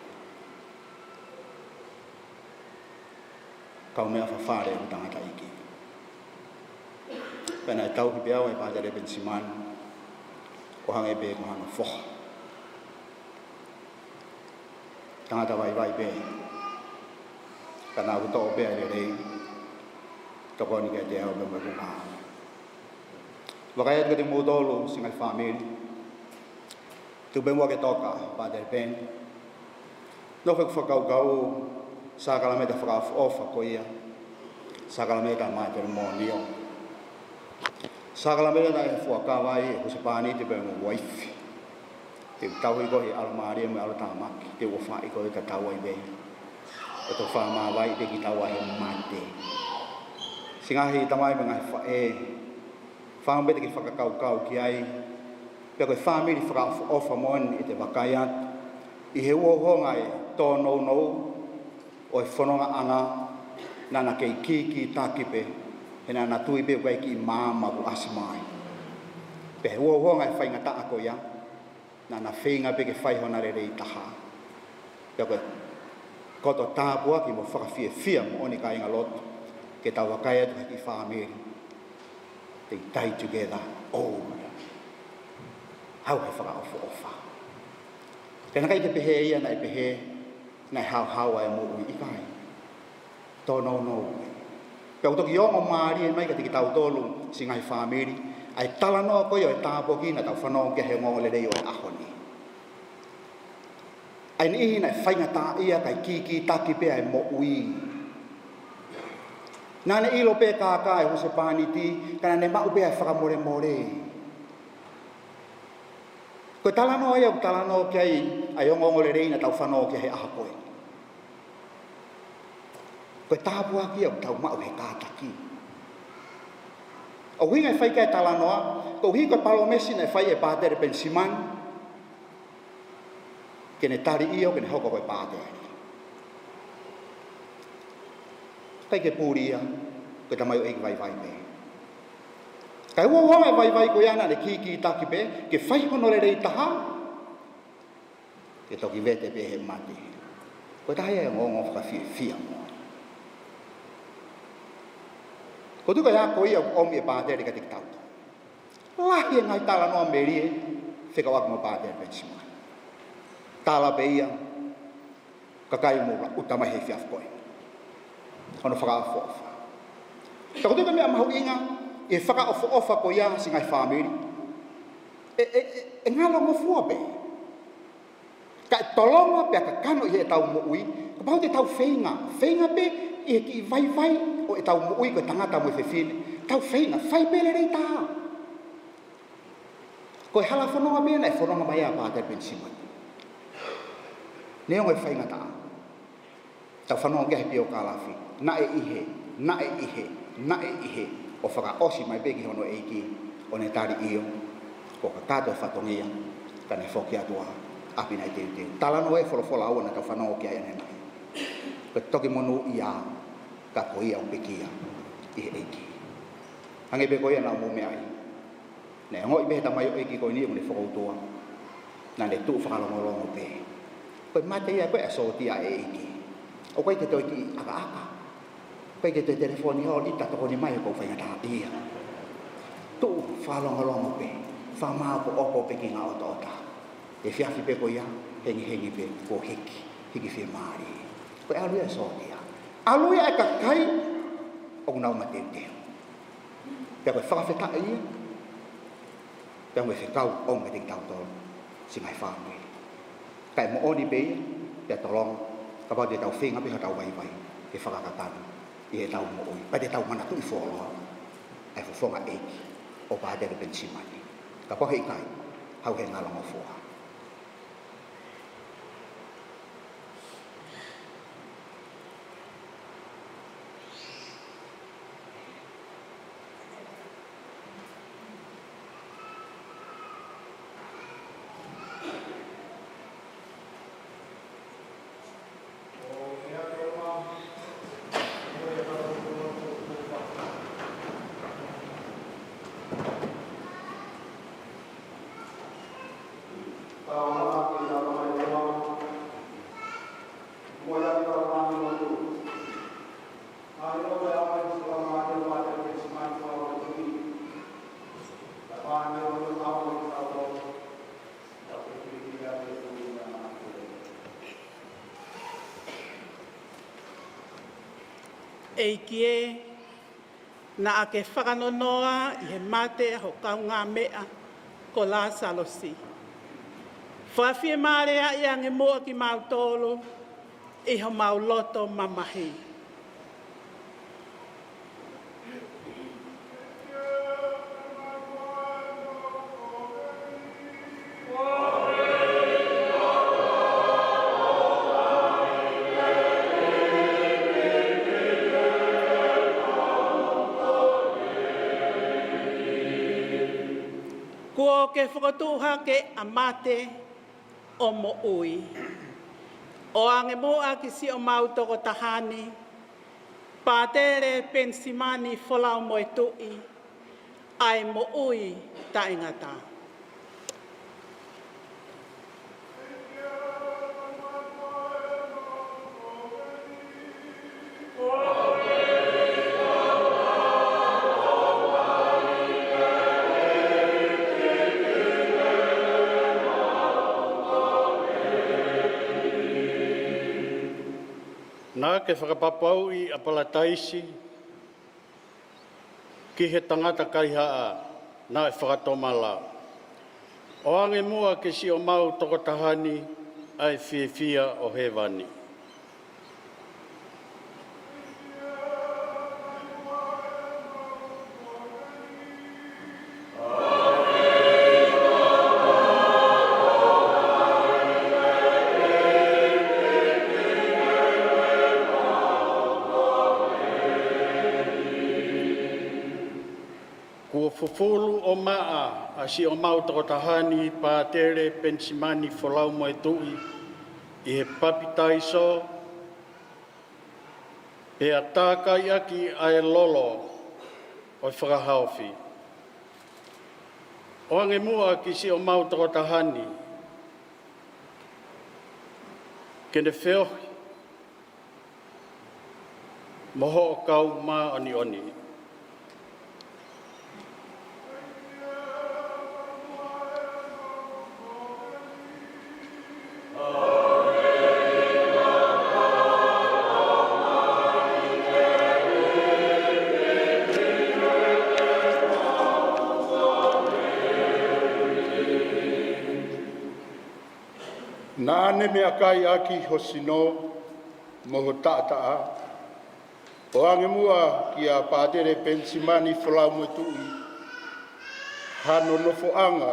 Kaumeʻa fafale ʻo e tangataʻeiki. Pea naʻe tauhi pē au ʻe Pātele Penisimani ʻo hangē pē ko hano foha. Tangata vaivai pē. Ka naʻa ku toʻo pē ʻa e lelei, tokoni kiate au pea mo hoku ngāue. Vakai atu kiate kimoutolu siʻi ngaahi fāmili. Tuku pē muʻa ke toka Pātele Peni. Nofo ʻeku fakakaukau, sākalamēniti fakaʻofoʻofa ko ia, sākalamēniti matelimonio, sākalamēniti naʻe fuakava ai e husepāniti pea mo e uaifi. Te u tauhi koe he ʻalomālie mo e ʻalotāmaki, te u ʻofaʻi koe ʻo tatau ai pē. ʻO tau fakamāvae pē kitaua he mate. Siʻi ngaahi tamai mo e ngaahi faʻē, fāmili te ke fakakaukau ki ai, pea ko e fāmili fakaʻofoʻofa moʻoni ʻete vakai atu ʻi he uhouhonga e tōnounou ʻo e fonongaʻanga, naʻa na kei kīkītaki pē, he naʻa na tui pē ʻoku ʻi ai e kiʻi maama ʻoku ʻasi mai. Pea he uhouhonga e faingataʻa ko ia, naʻa na feinga pē ke fai hona lelei taha. Pea ko e koto tāpuaki mo fakafiefia moʻoni kāingalotu, ke tau vakai atu ki he kiʻi fāmili. They die together old. Haʻu he fakaʻofoʻofa. Pea naʻe ʻikai ke pehē ia naʻe pehē naʻe haohaoa e moʻui, ʻikai. Tōnounou. Pea ʻoku toki ongo mālie mai kiate kitautolu siʻi ngaahi fāmili ʻa e talanoa ko ia ʻo e tāpuaki naʻa tau fanongo ki ai he ongoongolelei ʻo e ʻaho ni. ʻA e niʻihi naʻe faingataʻaʻia kae kīkītaki pē ʻa e moʻui. Naʻa ne ʻilo pē kākā e husepāniti, ka naʻa ne maʻu pē ʻa e fakamolemole. Ko e talanoa ia ʻoku talanoa ki ai ʻa e ongoongolelei naʻa tau fanongo ki ai he ʻaho ko ē. Ko e tāpuaki ia ʻoku tau maʻu he kātaki. ʻUhinga e fai ki ai e talanoa, koeʻuhi ko e palōmesi naʻe fai ʻe Pātele Penisimani, ke ne tali ʻio, ke ne hoko ko e pātele. ʻIkai ke puli ia, ko e tamaioʻeiki vaivai pē. Kae uhouhonga e vaivai ko ia naʻa ne kīkītaki pē, ke fai hono lelei taha, ke toki vete pē he mate. Ko e taha ia e ongoongo fakafiefia moʻoni. Ko e tuʻu ko ia ko ia ʻoku ʻomi ʻe Pātele kiate kitautolu. Lahi e ngaahi talanoa melie fekauʻaki mo Pātele Penisimani. Tala pē ia, kakai mo la uta mai he efiafi ko ē. Hono fakaʻofoʻofa. Ka ko e tuʻu ko e meʻa mahuʻinga ʻi he fakaʻofoʻofa ko ia siʻi ngaahi fāmili. ʻE, ʻe, ʻe, ʻe ngalongofua pē. Kae tolonga pea kakano ʻi heʻetau moʻui, kapau te tau feinga, feinga pē ʻi he kiʻi vaivai ʻo ʻetau moʻui ko e tangata mo e fefine, tau feinga, fai pē lelei taha. Ko e hala fononga pē naʻe fononga mai ai ʻa Pātele Penisimani. Neongo e faingataʻa. Tau fanongo ki ai he piokālafi. Naʻe ʻi hē, naʻe ʻi hē, naʻe ʻi hē. ʻO fakaʻosi mai pē ki hono ʻeiki, ʻo ne tali ʻio, kuo kakato e fatongia, ka ne foki atu ʻa ʻapi naʻe teuteu. Talanoa e folofola ʻa ia naʻa tau fanongo ki ai ʻanenai. Ko e toki monūʻia, ka ko ia ʻoku pekia ʻi he ʻEiki. Hangē pē ko ia naʻa mou meaʻi. Naʻe ongoʻi pē he tamaioʻeiki ko eni ʻoku ne fokoutua. Naʻa ne tuʻu fakalongolongo pē. Ko e mate ia ko ē ʻa e sōtia ʻa e ʻEiki. ʻOku ʻikai ke toe kiʻi ʻakaʻaka. ʻOku ʻikai ke toe telefoni holo ʻita tokoni mai ko e faingataʻaʻia. Tuʻu fakalongolongo pē. Fakamāʻopoʻopo pē ki he ngaahi ʻotaʻota. Efiafi pē ko ia, hengihengi pē, kuo hiki, hiki fiemālie. Ko e ʻalu ia ʻa e sōtia. ʻAlu ia ʻa e kakai ʻoku nau mateuteu. Pea ko e fakafetaʻi ia. Pea mo e fekau ʻoku ʻiate kitautolu siʻi ngaahi fāmili. Kae moʻoni pē ia, pea tolonga, kapau te tau feinga pē hotau vaivai ke fakakakato ʻi heʻetau moʻui, pea te tau manatuʻi fuoloa ʻa e fofonga ʻeiki ʻo Pātele Penisimani. Kapau heʻikai, haʻu he ngalo mo foha. ʻEiki ē, naʻa ke fakanonoa ʻi he mate ʻa ho kaungāmeʻa ko Lāsalosi. Fakafiemālieʻi ange muʻa kimautolu ʻi homau loto mamahi. Kuo ke fokotuʻu hake ʻa mate ʻo moʻui. ʻOange muʻa ki siʻomau tokotaha ni, Pātele Penisimani Folau Moetuʻi, ʻa e moʻui taʻengata. Naʻa ke fakapapauʻi ʻa Palataisi ki he tangata kaihaʻa naʻe fakatomala. ʻOange muʻa ki siʻomau tokotaha ni ʻa e fiefia ʻo hēvani. Kuo fufulu ʻo maʻa ʻa siʻomau tokotaha ni Pātele Penisimani Folau Moetuʻi ʻi he papitaiso, pea tākaiʻaki ʻa e lolo ʻo e fakahaofi. ʻOange muʻa ki siʻomau tokotaha ni ke ne feohi mo hoʻo kau māʻoniʻoni. Naʻa ne meʻakai ʻaki ho sino mo ho taʻataʻa. ʻOange muʻa kia Pātele Penisimani Folau Moetuʻi hano nofoʻanga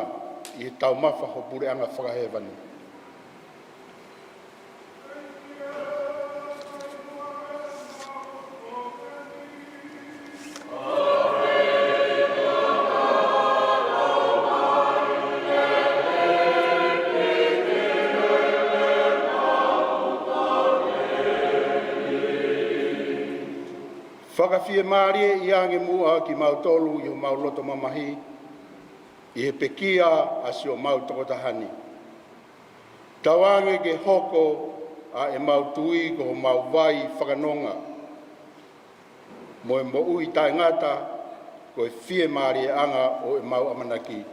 ʻi he taumafa ho puleʻanga fakahēvani. Fakafiemālieʻi ange muʻa kimautolu ʻi homau loto mamahi ʻi he pekia ʻa siʻomau tokotaha ni. Tauange ke hoko ʻa ʻemau tui ko homau vai fakanonga mo e moʻui taʻengata, ko e fiemālieʻanga ʻo ʻemau ʻamanaki.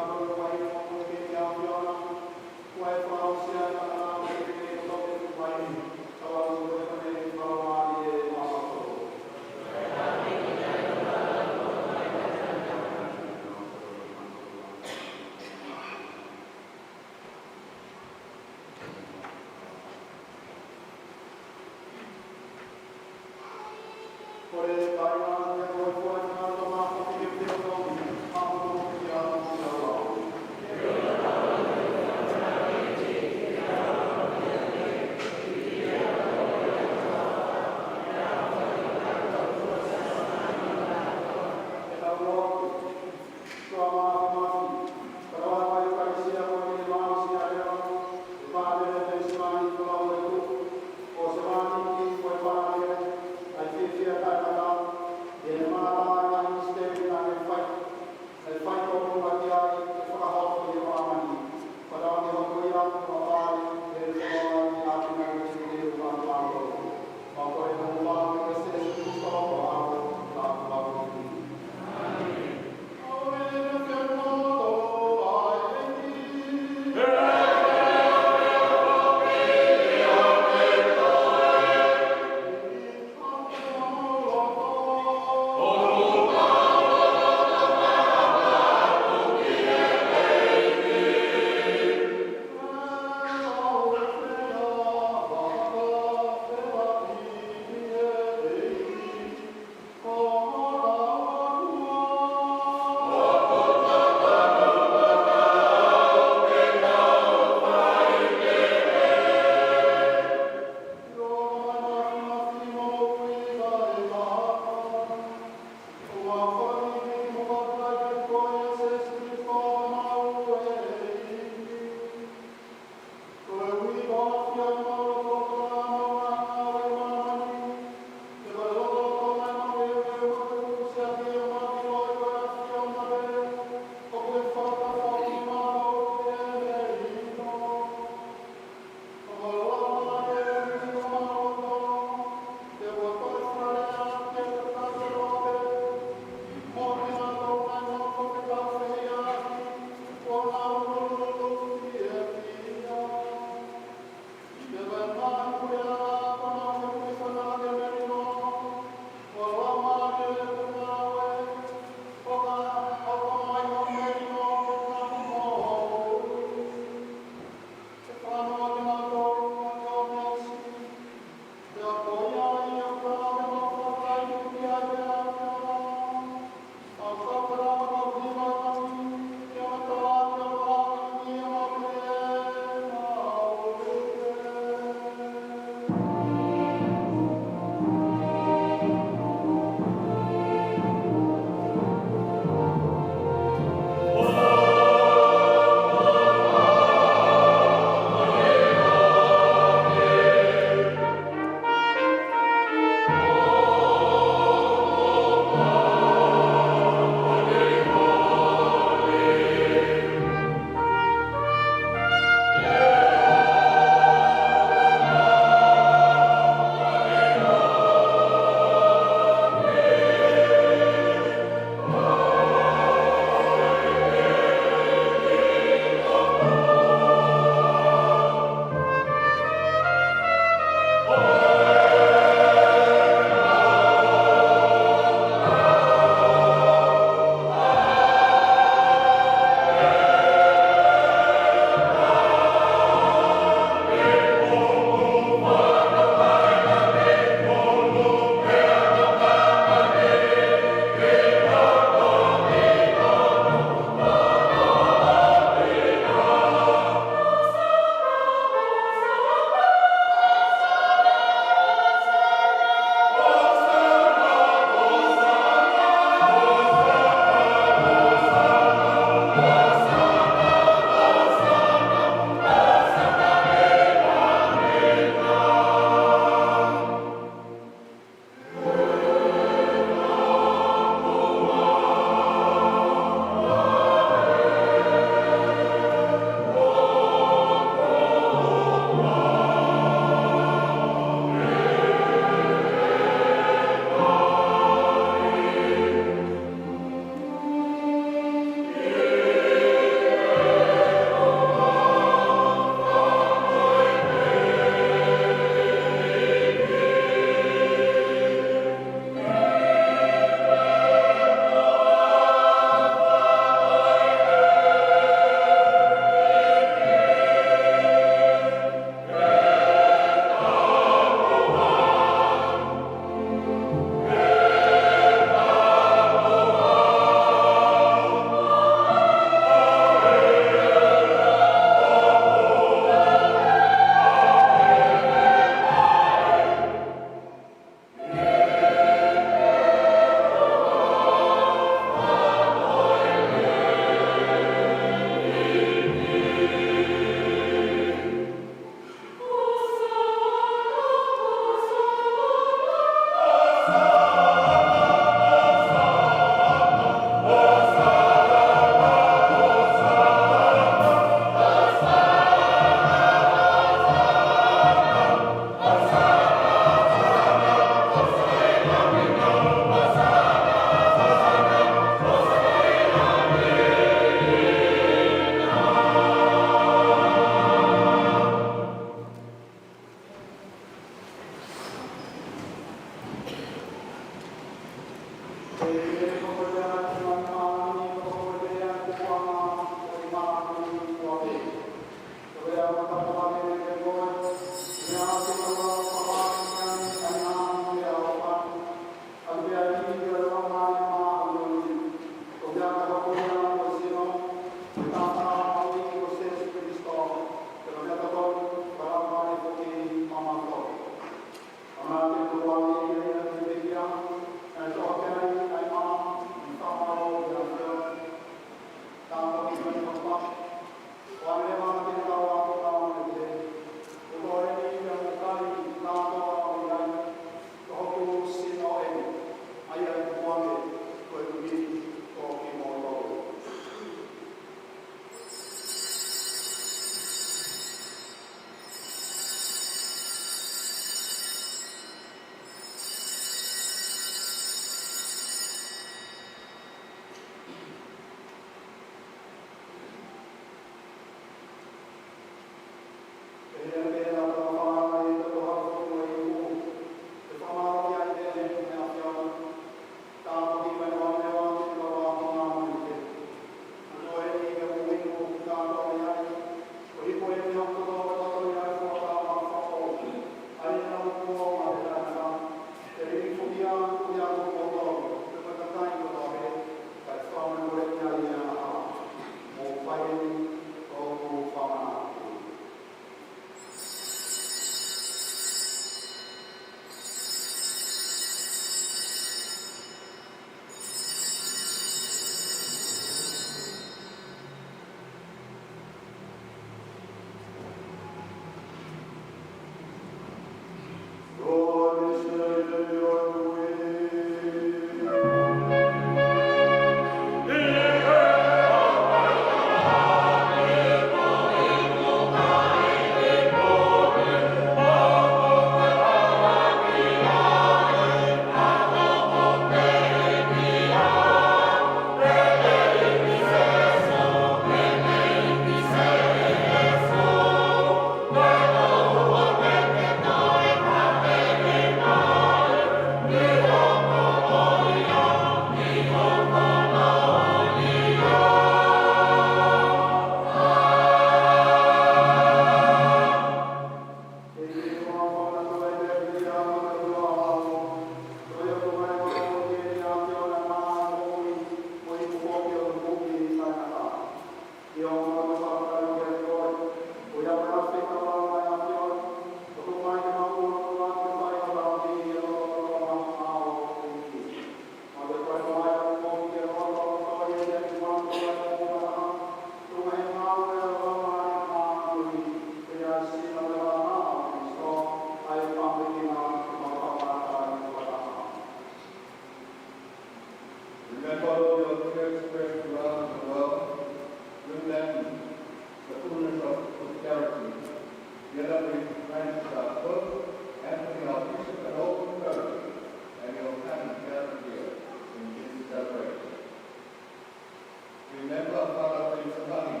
Remember Father Felix Tani,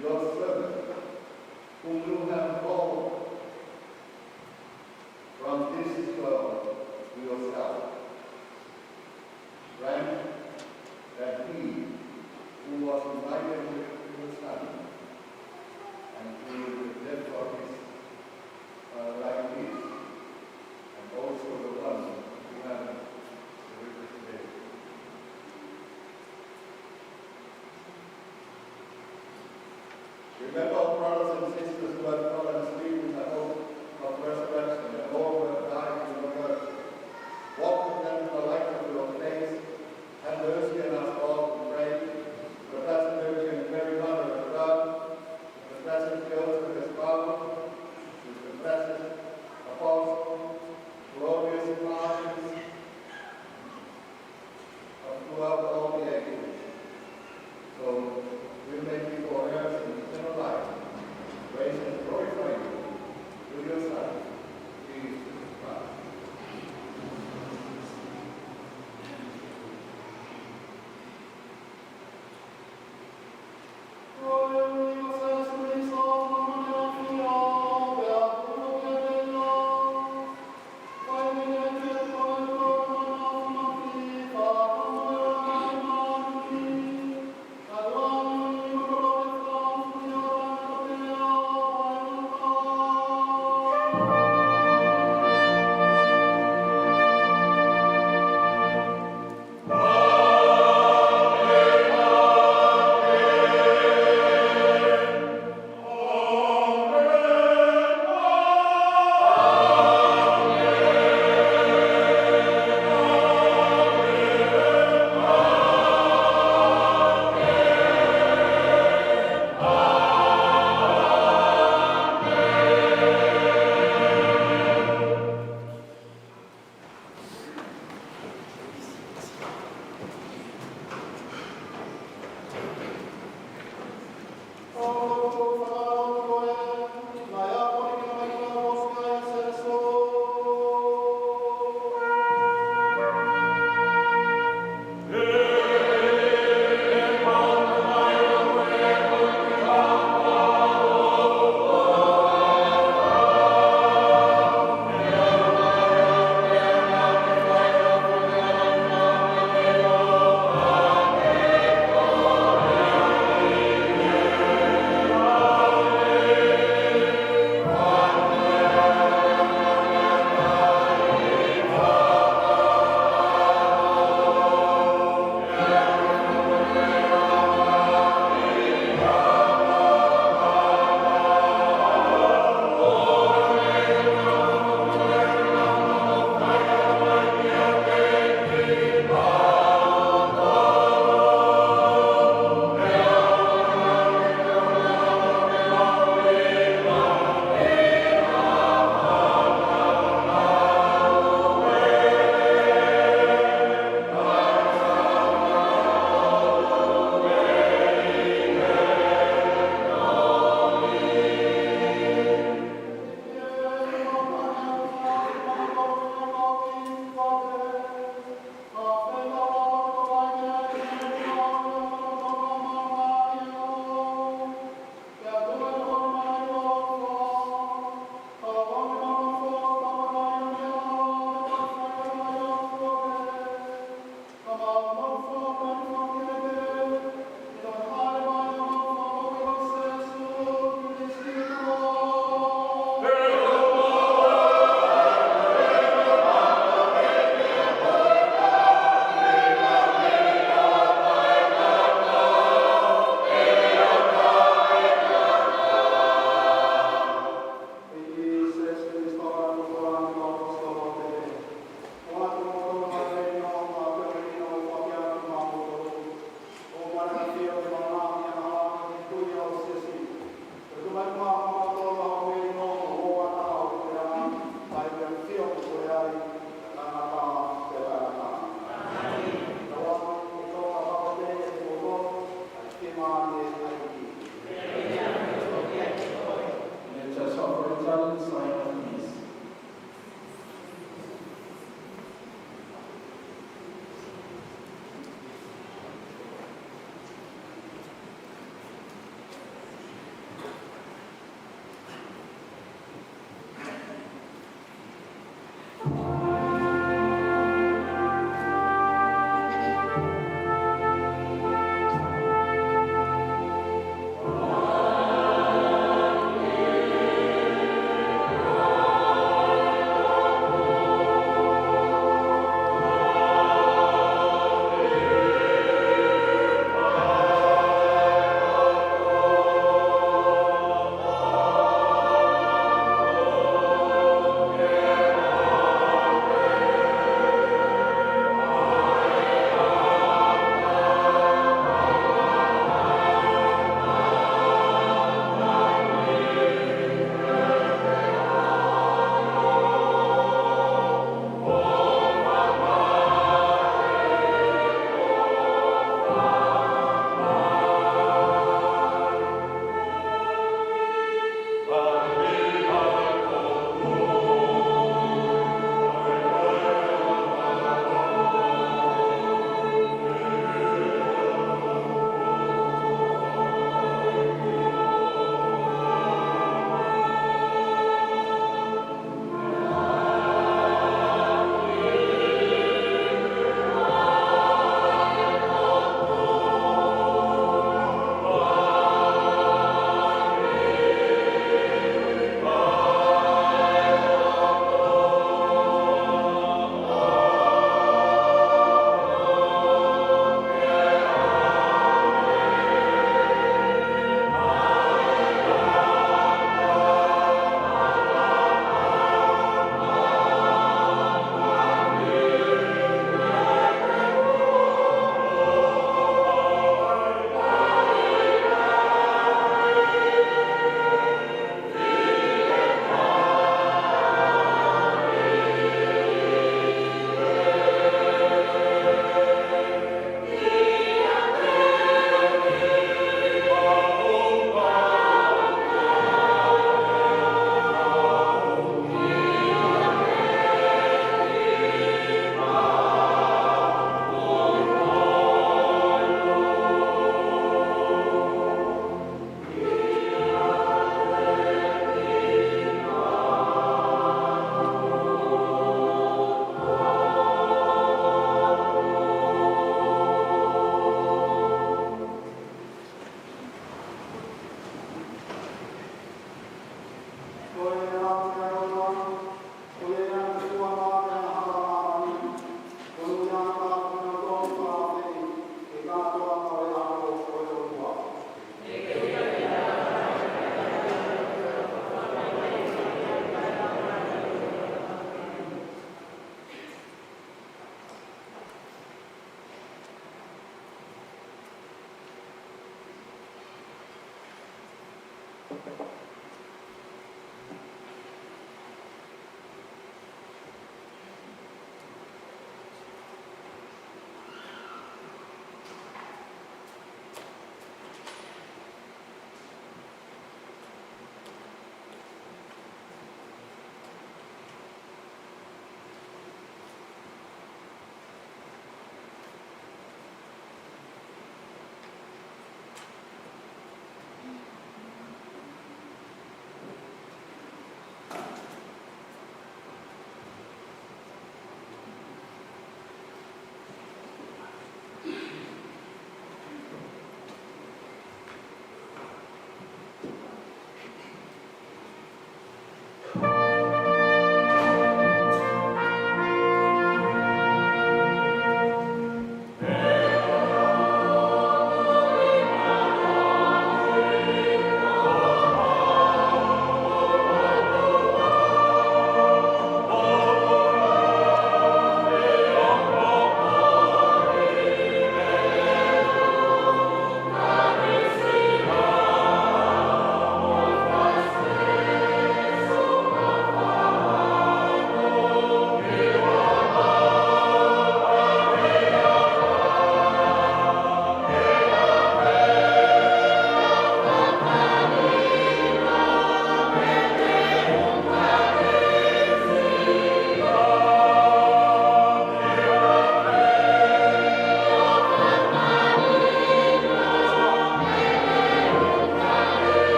your servant, whom you have called from this world to yourself. Grant that he who was invited to your Son and who will be led for his, uh, like this, and also the one who have the representation. Remember our brothers and sisters who have fallen asleep in the hope of resurrection, and all who have died in your mercy. Walk with them in the light of your face. Have mercy on us all, we pray. The Blessed Virgin Mary, Mother of God, the Blessed Joseph, his father, the Blessed Apostles, glorious martyrs, of throughout all the ages. So we may be forever in eternal life, praise and glorify you through your Son, Jesus Christ.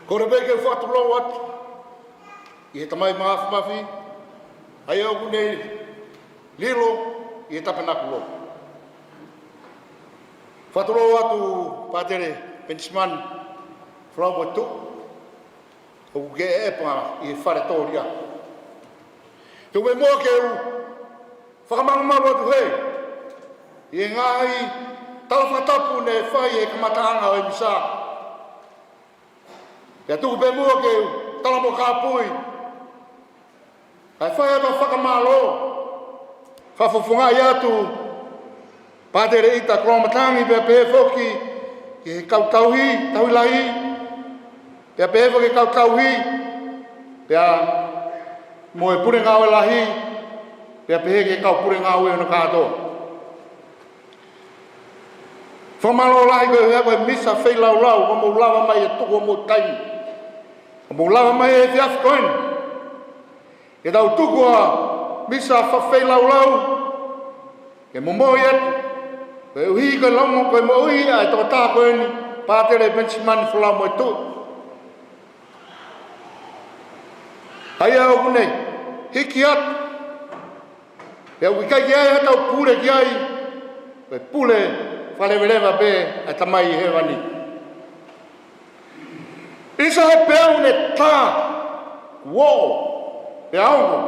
Kole pē ke u fakatulou atu ʻi he Tamai Mafimafi, ʻa ia ʻoku ne lilo ʻi he tapenakulo. Fakatulou atu Pātele Penisimani Folau mo e Tuʻi, ʻoku ke ʻeʻepa ʻi he fale tōlia. Tuku pē muʻa ke u fakamalumalu atu heni ʻi he ngaahi tala fakatapu ne fai he kamataʻanga ʻo e Misa. Pea tuku pē muʻa ke u tala mo kāpui ʻa e fai atu ʻa e fakamālō, fakafofongaʻi atu Pātele ʻIta Koloamatangi, pea pehē foki ki he kau tauhi, tauhi lahi, pea pehē foki ki he kau tauhi, pea mo e pule ngāue lahi, pea pehē ki he kau pule ngāue hono kātoa. Fakamālō lahi koeʻuhi ko e Misa feilaulau, kuo mou lava mai ʻo tuku homou taimi, kuo mou lava mai he efiafi ko eni ke tau tuku ʻa e Misa feilaulau ke momoʻi atu, koeʻuhi ko e lau mo e moʻui ʻa e tokotaha ko eni, Pātele Penisimani Folau mo e Tuʻi. ʻA ia ʻoku ne hiki atu, pea ʻoku ʻikai ke ʻi ai haʻatau pule ki ai, ko e pule fakaleveleva pē ʻa e Tamai ʻi Hēvani. ʻIsa, he peau ne tā, kuo oʻo, pea ongo,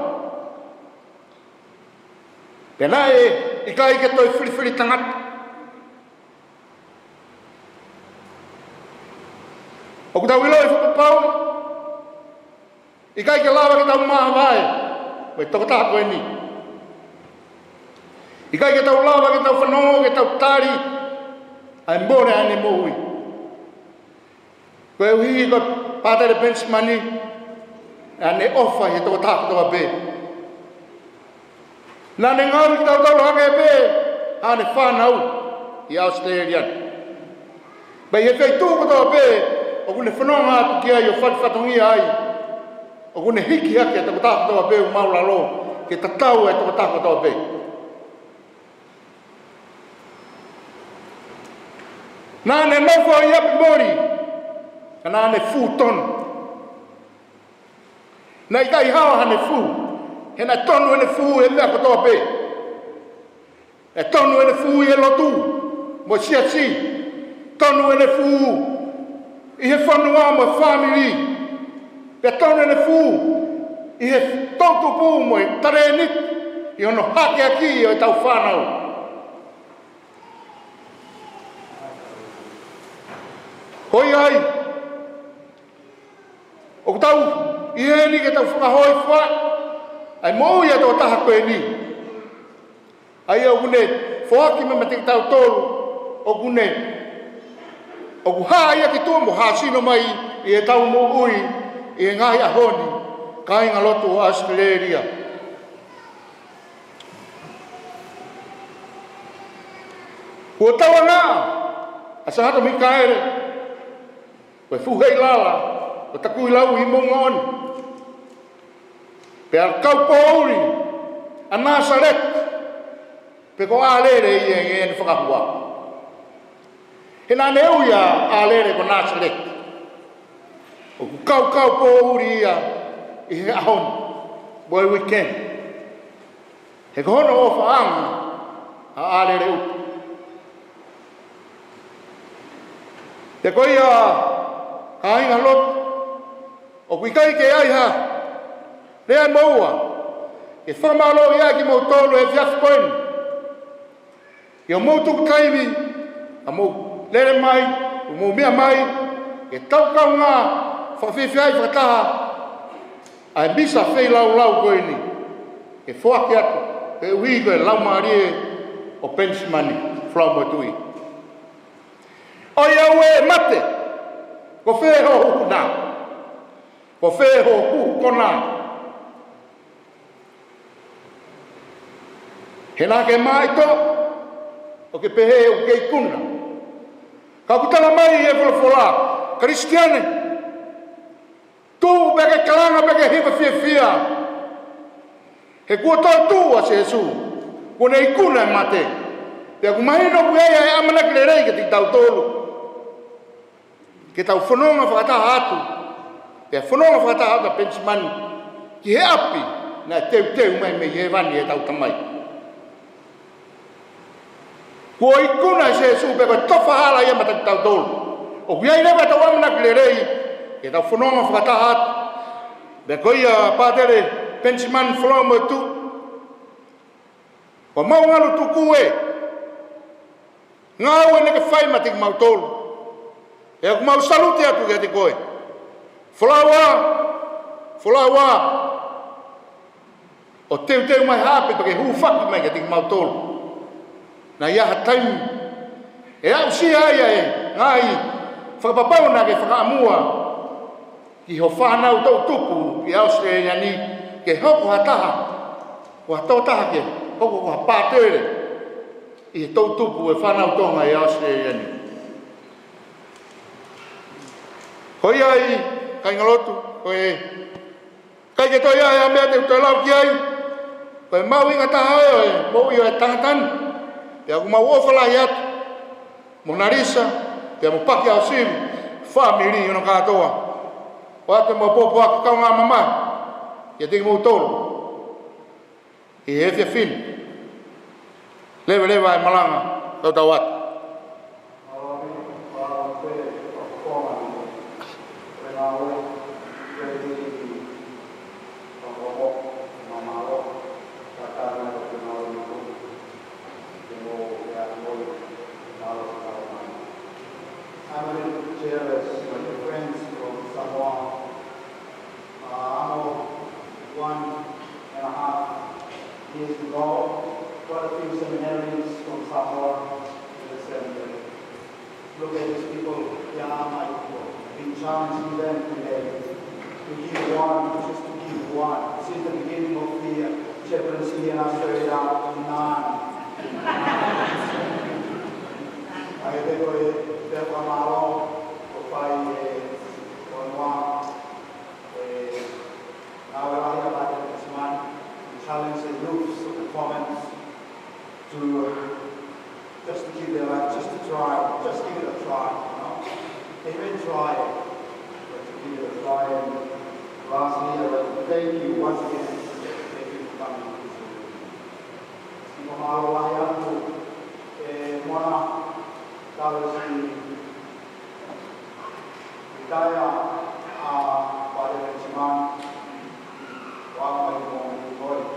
pea naʻe ʻikai ke toe filifili tangata. ʻOku tau ʻiloʻi fakapapau, ʻikai ke lava ke tau māvae mo e tokotaha ko eni. ʻIkai ke tau lava ke tau fanongo, ke tau tali ʻa e mole ʻene moʻui. Koeʻuhi ko Pātele Penisimani, ʻa ʻene ʻofa ʻi he tokotaha kotoa pē. Naʻa ne ngaohi kitautolu hangē pē haʻane fānau ʻi ʻAositelēlia. Pea ʻi he feituʻu kotoa pē ʻoku ne fononga atu ki ai ʻo fai fatongia ai, ʻoku ne hiki hake ʻa e tokotaha kotoa pē ʻoku māʻulalo ke tatau ʻa e tokotaha kotoa pē. Naʻa ne nofo ʻi ʻapi moli, ka naʻa ne fū tonu. Naʻe ʻikai hao haʻane fū, he naʻe tonu ʻene fū he meʻa kotoa pē. Naʻe tonu ʻene fū ʻi he lotu mo e siasi, tonu ʻene fū ʻi he fonua mo e fāmili, pea tonu ʻene fū ʻi he toʻutupu mo e talēniti ʻi hono hakeakiʻi ʻo ʻetau fānau. Ko ia ai, ʻoku tau ʻi heni ke tau fakahōifua ʻa e moʻui ʻa e tokotaha ko eni, ʻa ia ʻoku ne foaki mai meiate kitautolu, ʻoku ne, ʻoku hā ia ki tuʻa mo hāsino mai ʻi heʻetau moʻui ʻi he ngaahi ʻaho ni, kāingalotu ʻo ʻAositelēlia. Kuo tauangaʻa ʻa Sāngato Mikaele, ko e fuʻu heilala ʻo Takuilaui, Moʻungaʻoni. Pea kau pōʻuli ʻa Nāsaleti, pe ko ʻAlele ia ʻi heʻene fakahua. He naʻa ne ui ʻa ʻAlele ko Nāsaleti. ʻOku kau kau pōʻuli ia ʻi he ʻaho ni, mo e weekend. He ko hono ʻofaʻanga ʻa ʻAlele ʻUpe. Pea ko ia, kāingalotu, ʻoku ʻikai ke ʻi ai ha lea mo ua ke fakamālōʻia ai kimoutolu he efiafi ko eni, ʻi hoʻomou tuku taimi, ʻa mou lele mai, ʻo mou meʻa mai, ke tau kaungā fakafiefiaʻi fakataha ʻa e Misa feilaulau ko eni, ke foaki atu, koeʻuhi ko e laumālie ʻo Penisimani Folau mo e Tuʻi. ʻOiauē mate, ko fē ho huhu na? Ko fē ho huhu kona? He naʻa ke māʻitoʻa ʻo ke pehē ʻoku ke ikuna. Ka ʻoku tala mai ʻe he folofola, Kalisitiane, tuʻu pea ke kalanga pea ke hiva fiefia. He kuo toetuʻu ʻa Sīsū, kuo ne ikuna e mate. Pea ʻoku mahino ʻoku ʻi ai ʻa e ʻamanaki lelei kiate kitautolu, ke tau fononga fakataha atu Pea fononga fakataha atu ʻa Penisimani ki he ʻapi naʻe teuteu mai mei hēvani ʻe heʻetau Tamai. Kuo ikuna ʻe Sīsū pē ko e tofa hala ia maʻatautolu. ʻOku ʻi ai leva ʻetau ʻamanaki lelei ke tau fononga fakataha atu. Pea ko ia Pātele Penisimani Folomotuʻu, ʻoku mau ngalu tuku e ngāue naʻa ke fai maʻa kimautolu. Pea ʻoku mau salute atu kiate koe. Folau ā, folau ā. ʻO teuteu mai ha ʻapi pea ke hūfaki mai kiate kimautolu. Naʻe ʻi ai ha taimi ʻe aʻusia ai ʻa e ngaahi fakapapau naʻa ke fakaʻamua ki hoʻo fānau toʻutupu ʻi ʻAositelēlia ni, ke hoko ha taha, ʻo ha tokotaha ke hoko ko ha pātele ʻi he toʻutupu ʻo e fānau Tonga ʻi ʻAositelēlia ni. Ko ia ai, kāingalotu, ko e ʻikai ke toe ʻi ai ha meʻa te u toe lau ki ai, ko e mahuʻinga taha ʻo e moʻui ʻo e tangata ni. Pea ʻoku mau ʻofa lahi atu, Monalisa, pea mo Pakiao Sivi, fāmili hono kātoa. ʻOatu ʻemau pōpoaki kaungā mamahi kiate kimoutolu ʻi he efiafi ni. Leveleva e malanga, tautau atu. I'm a little jealous, my dear friends from Samoa. Uh, I'm all one and a half years ago. Quite a few seminarians from Samoa in the seminary. Look at these people, they are my people. I've been challenging them today to give one, just to give one. Since the beginning of the, uh, chaplaincy in Australia, none. ʻA ia ko e, ko e fakamālō, ko e fai e, ko e noa, e, ngāue lahi ʻa Pātele Penisimani, to challenge the youths of the province to, just to give their life, just to try, just give it a try, you know. Even try it, but to give it a try. And lastly, I'd like to thank you once again. Thank you for coming. Kiʻi fakamālō lahi atu, e, Mona, tau si, i taia ʻa Pātele Penisimani, ʻo aʻu mai ki he moʻui ko eni,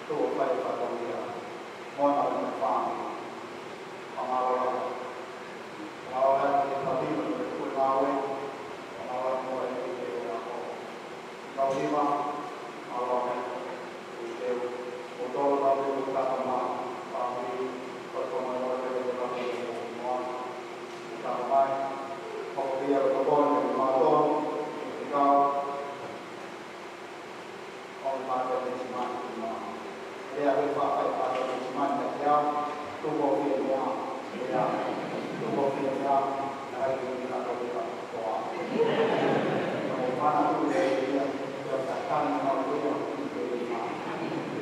tuʻu ʻo fai e fatongia, Mona mo e fāmili. Fakamālō lahi. Fakamālō lahi ki he fāmili mo e ngāue, fakamālō lahi mo e, e, e, Kau lima, alo, e, e, o tolo la pe o tata ma, pa mi, pa toma la pe o tata ma, o tata ma, o ia o toko ni ma tolo, e kau, o ma te ni ma, ma. Lea ʻa e faʻahi ʻa e Pātele Penisimani kiate au, tuku ʻo fiefia, lea, tuku ʻo fiefia, naʻe ʻikai ke u ʻilo ko e hā e koa. Ko e mana tuku ʻe ia, ʻe ia ka tani ma ko ia, ʻe ia ma,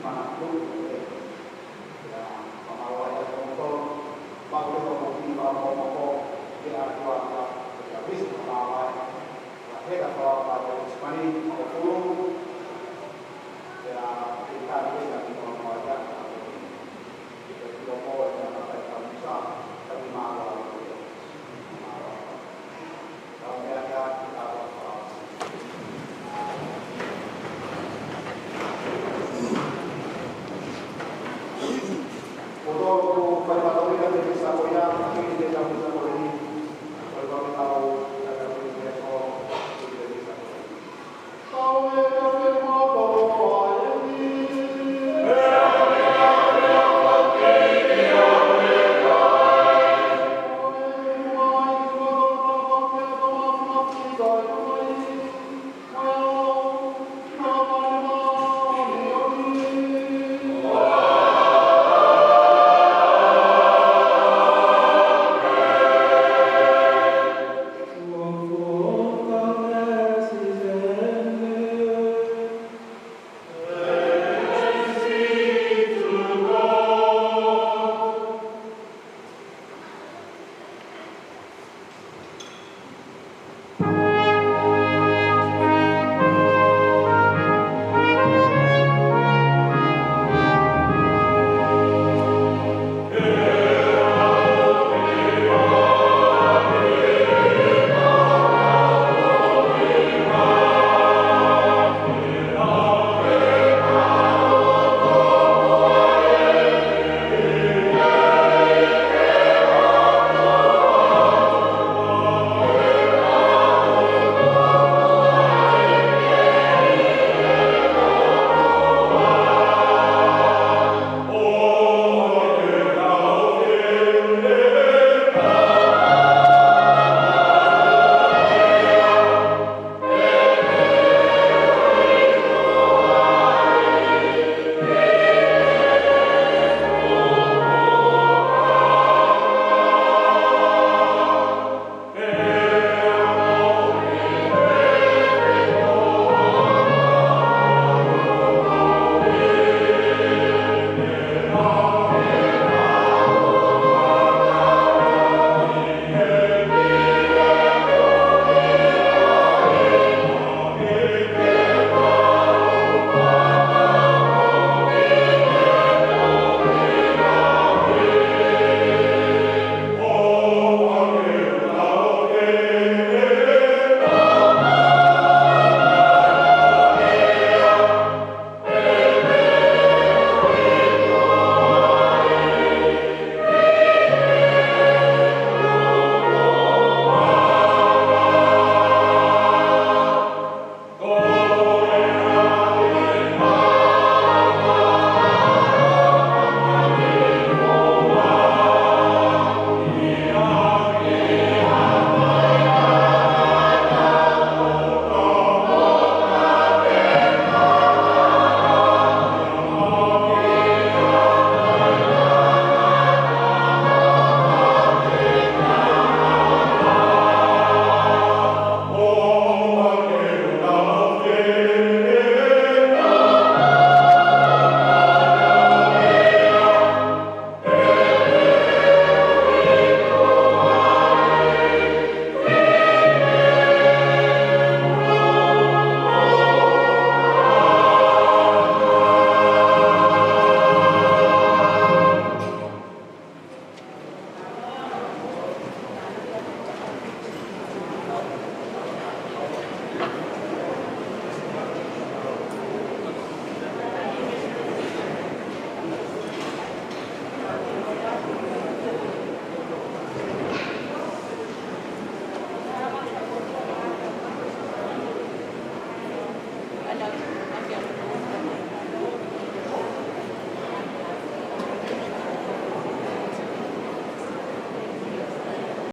mana tuku ʻe ia. Ia, fakamālō ai ʻa e kimoutolu, ma ko e kau ki ma ko ma ko, ke a kua ka, ia, visi fakamālō ai. Heka fala pa te Spani, o fulu. Ia, e kare pena ki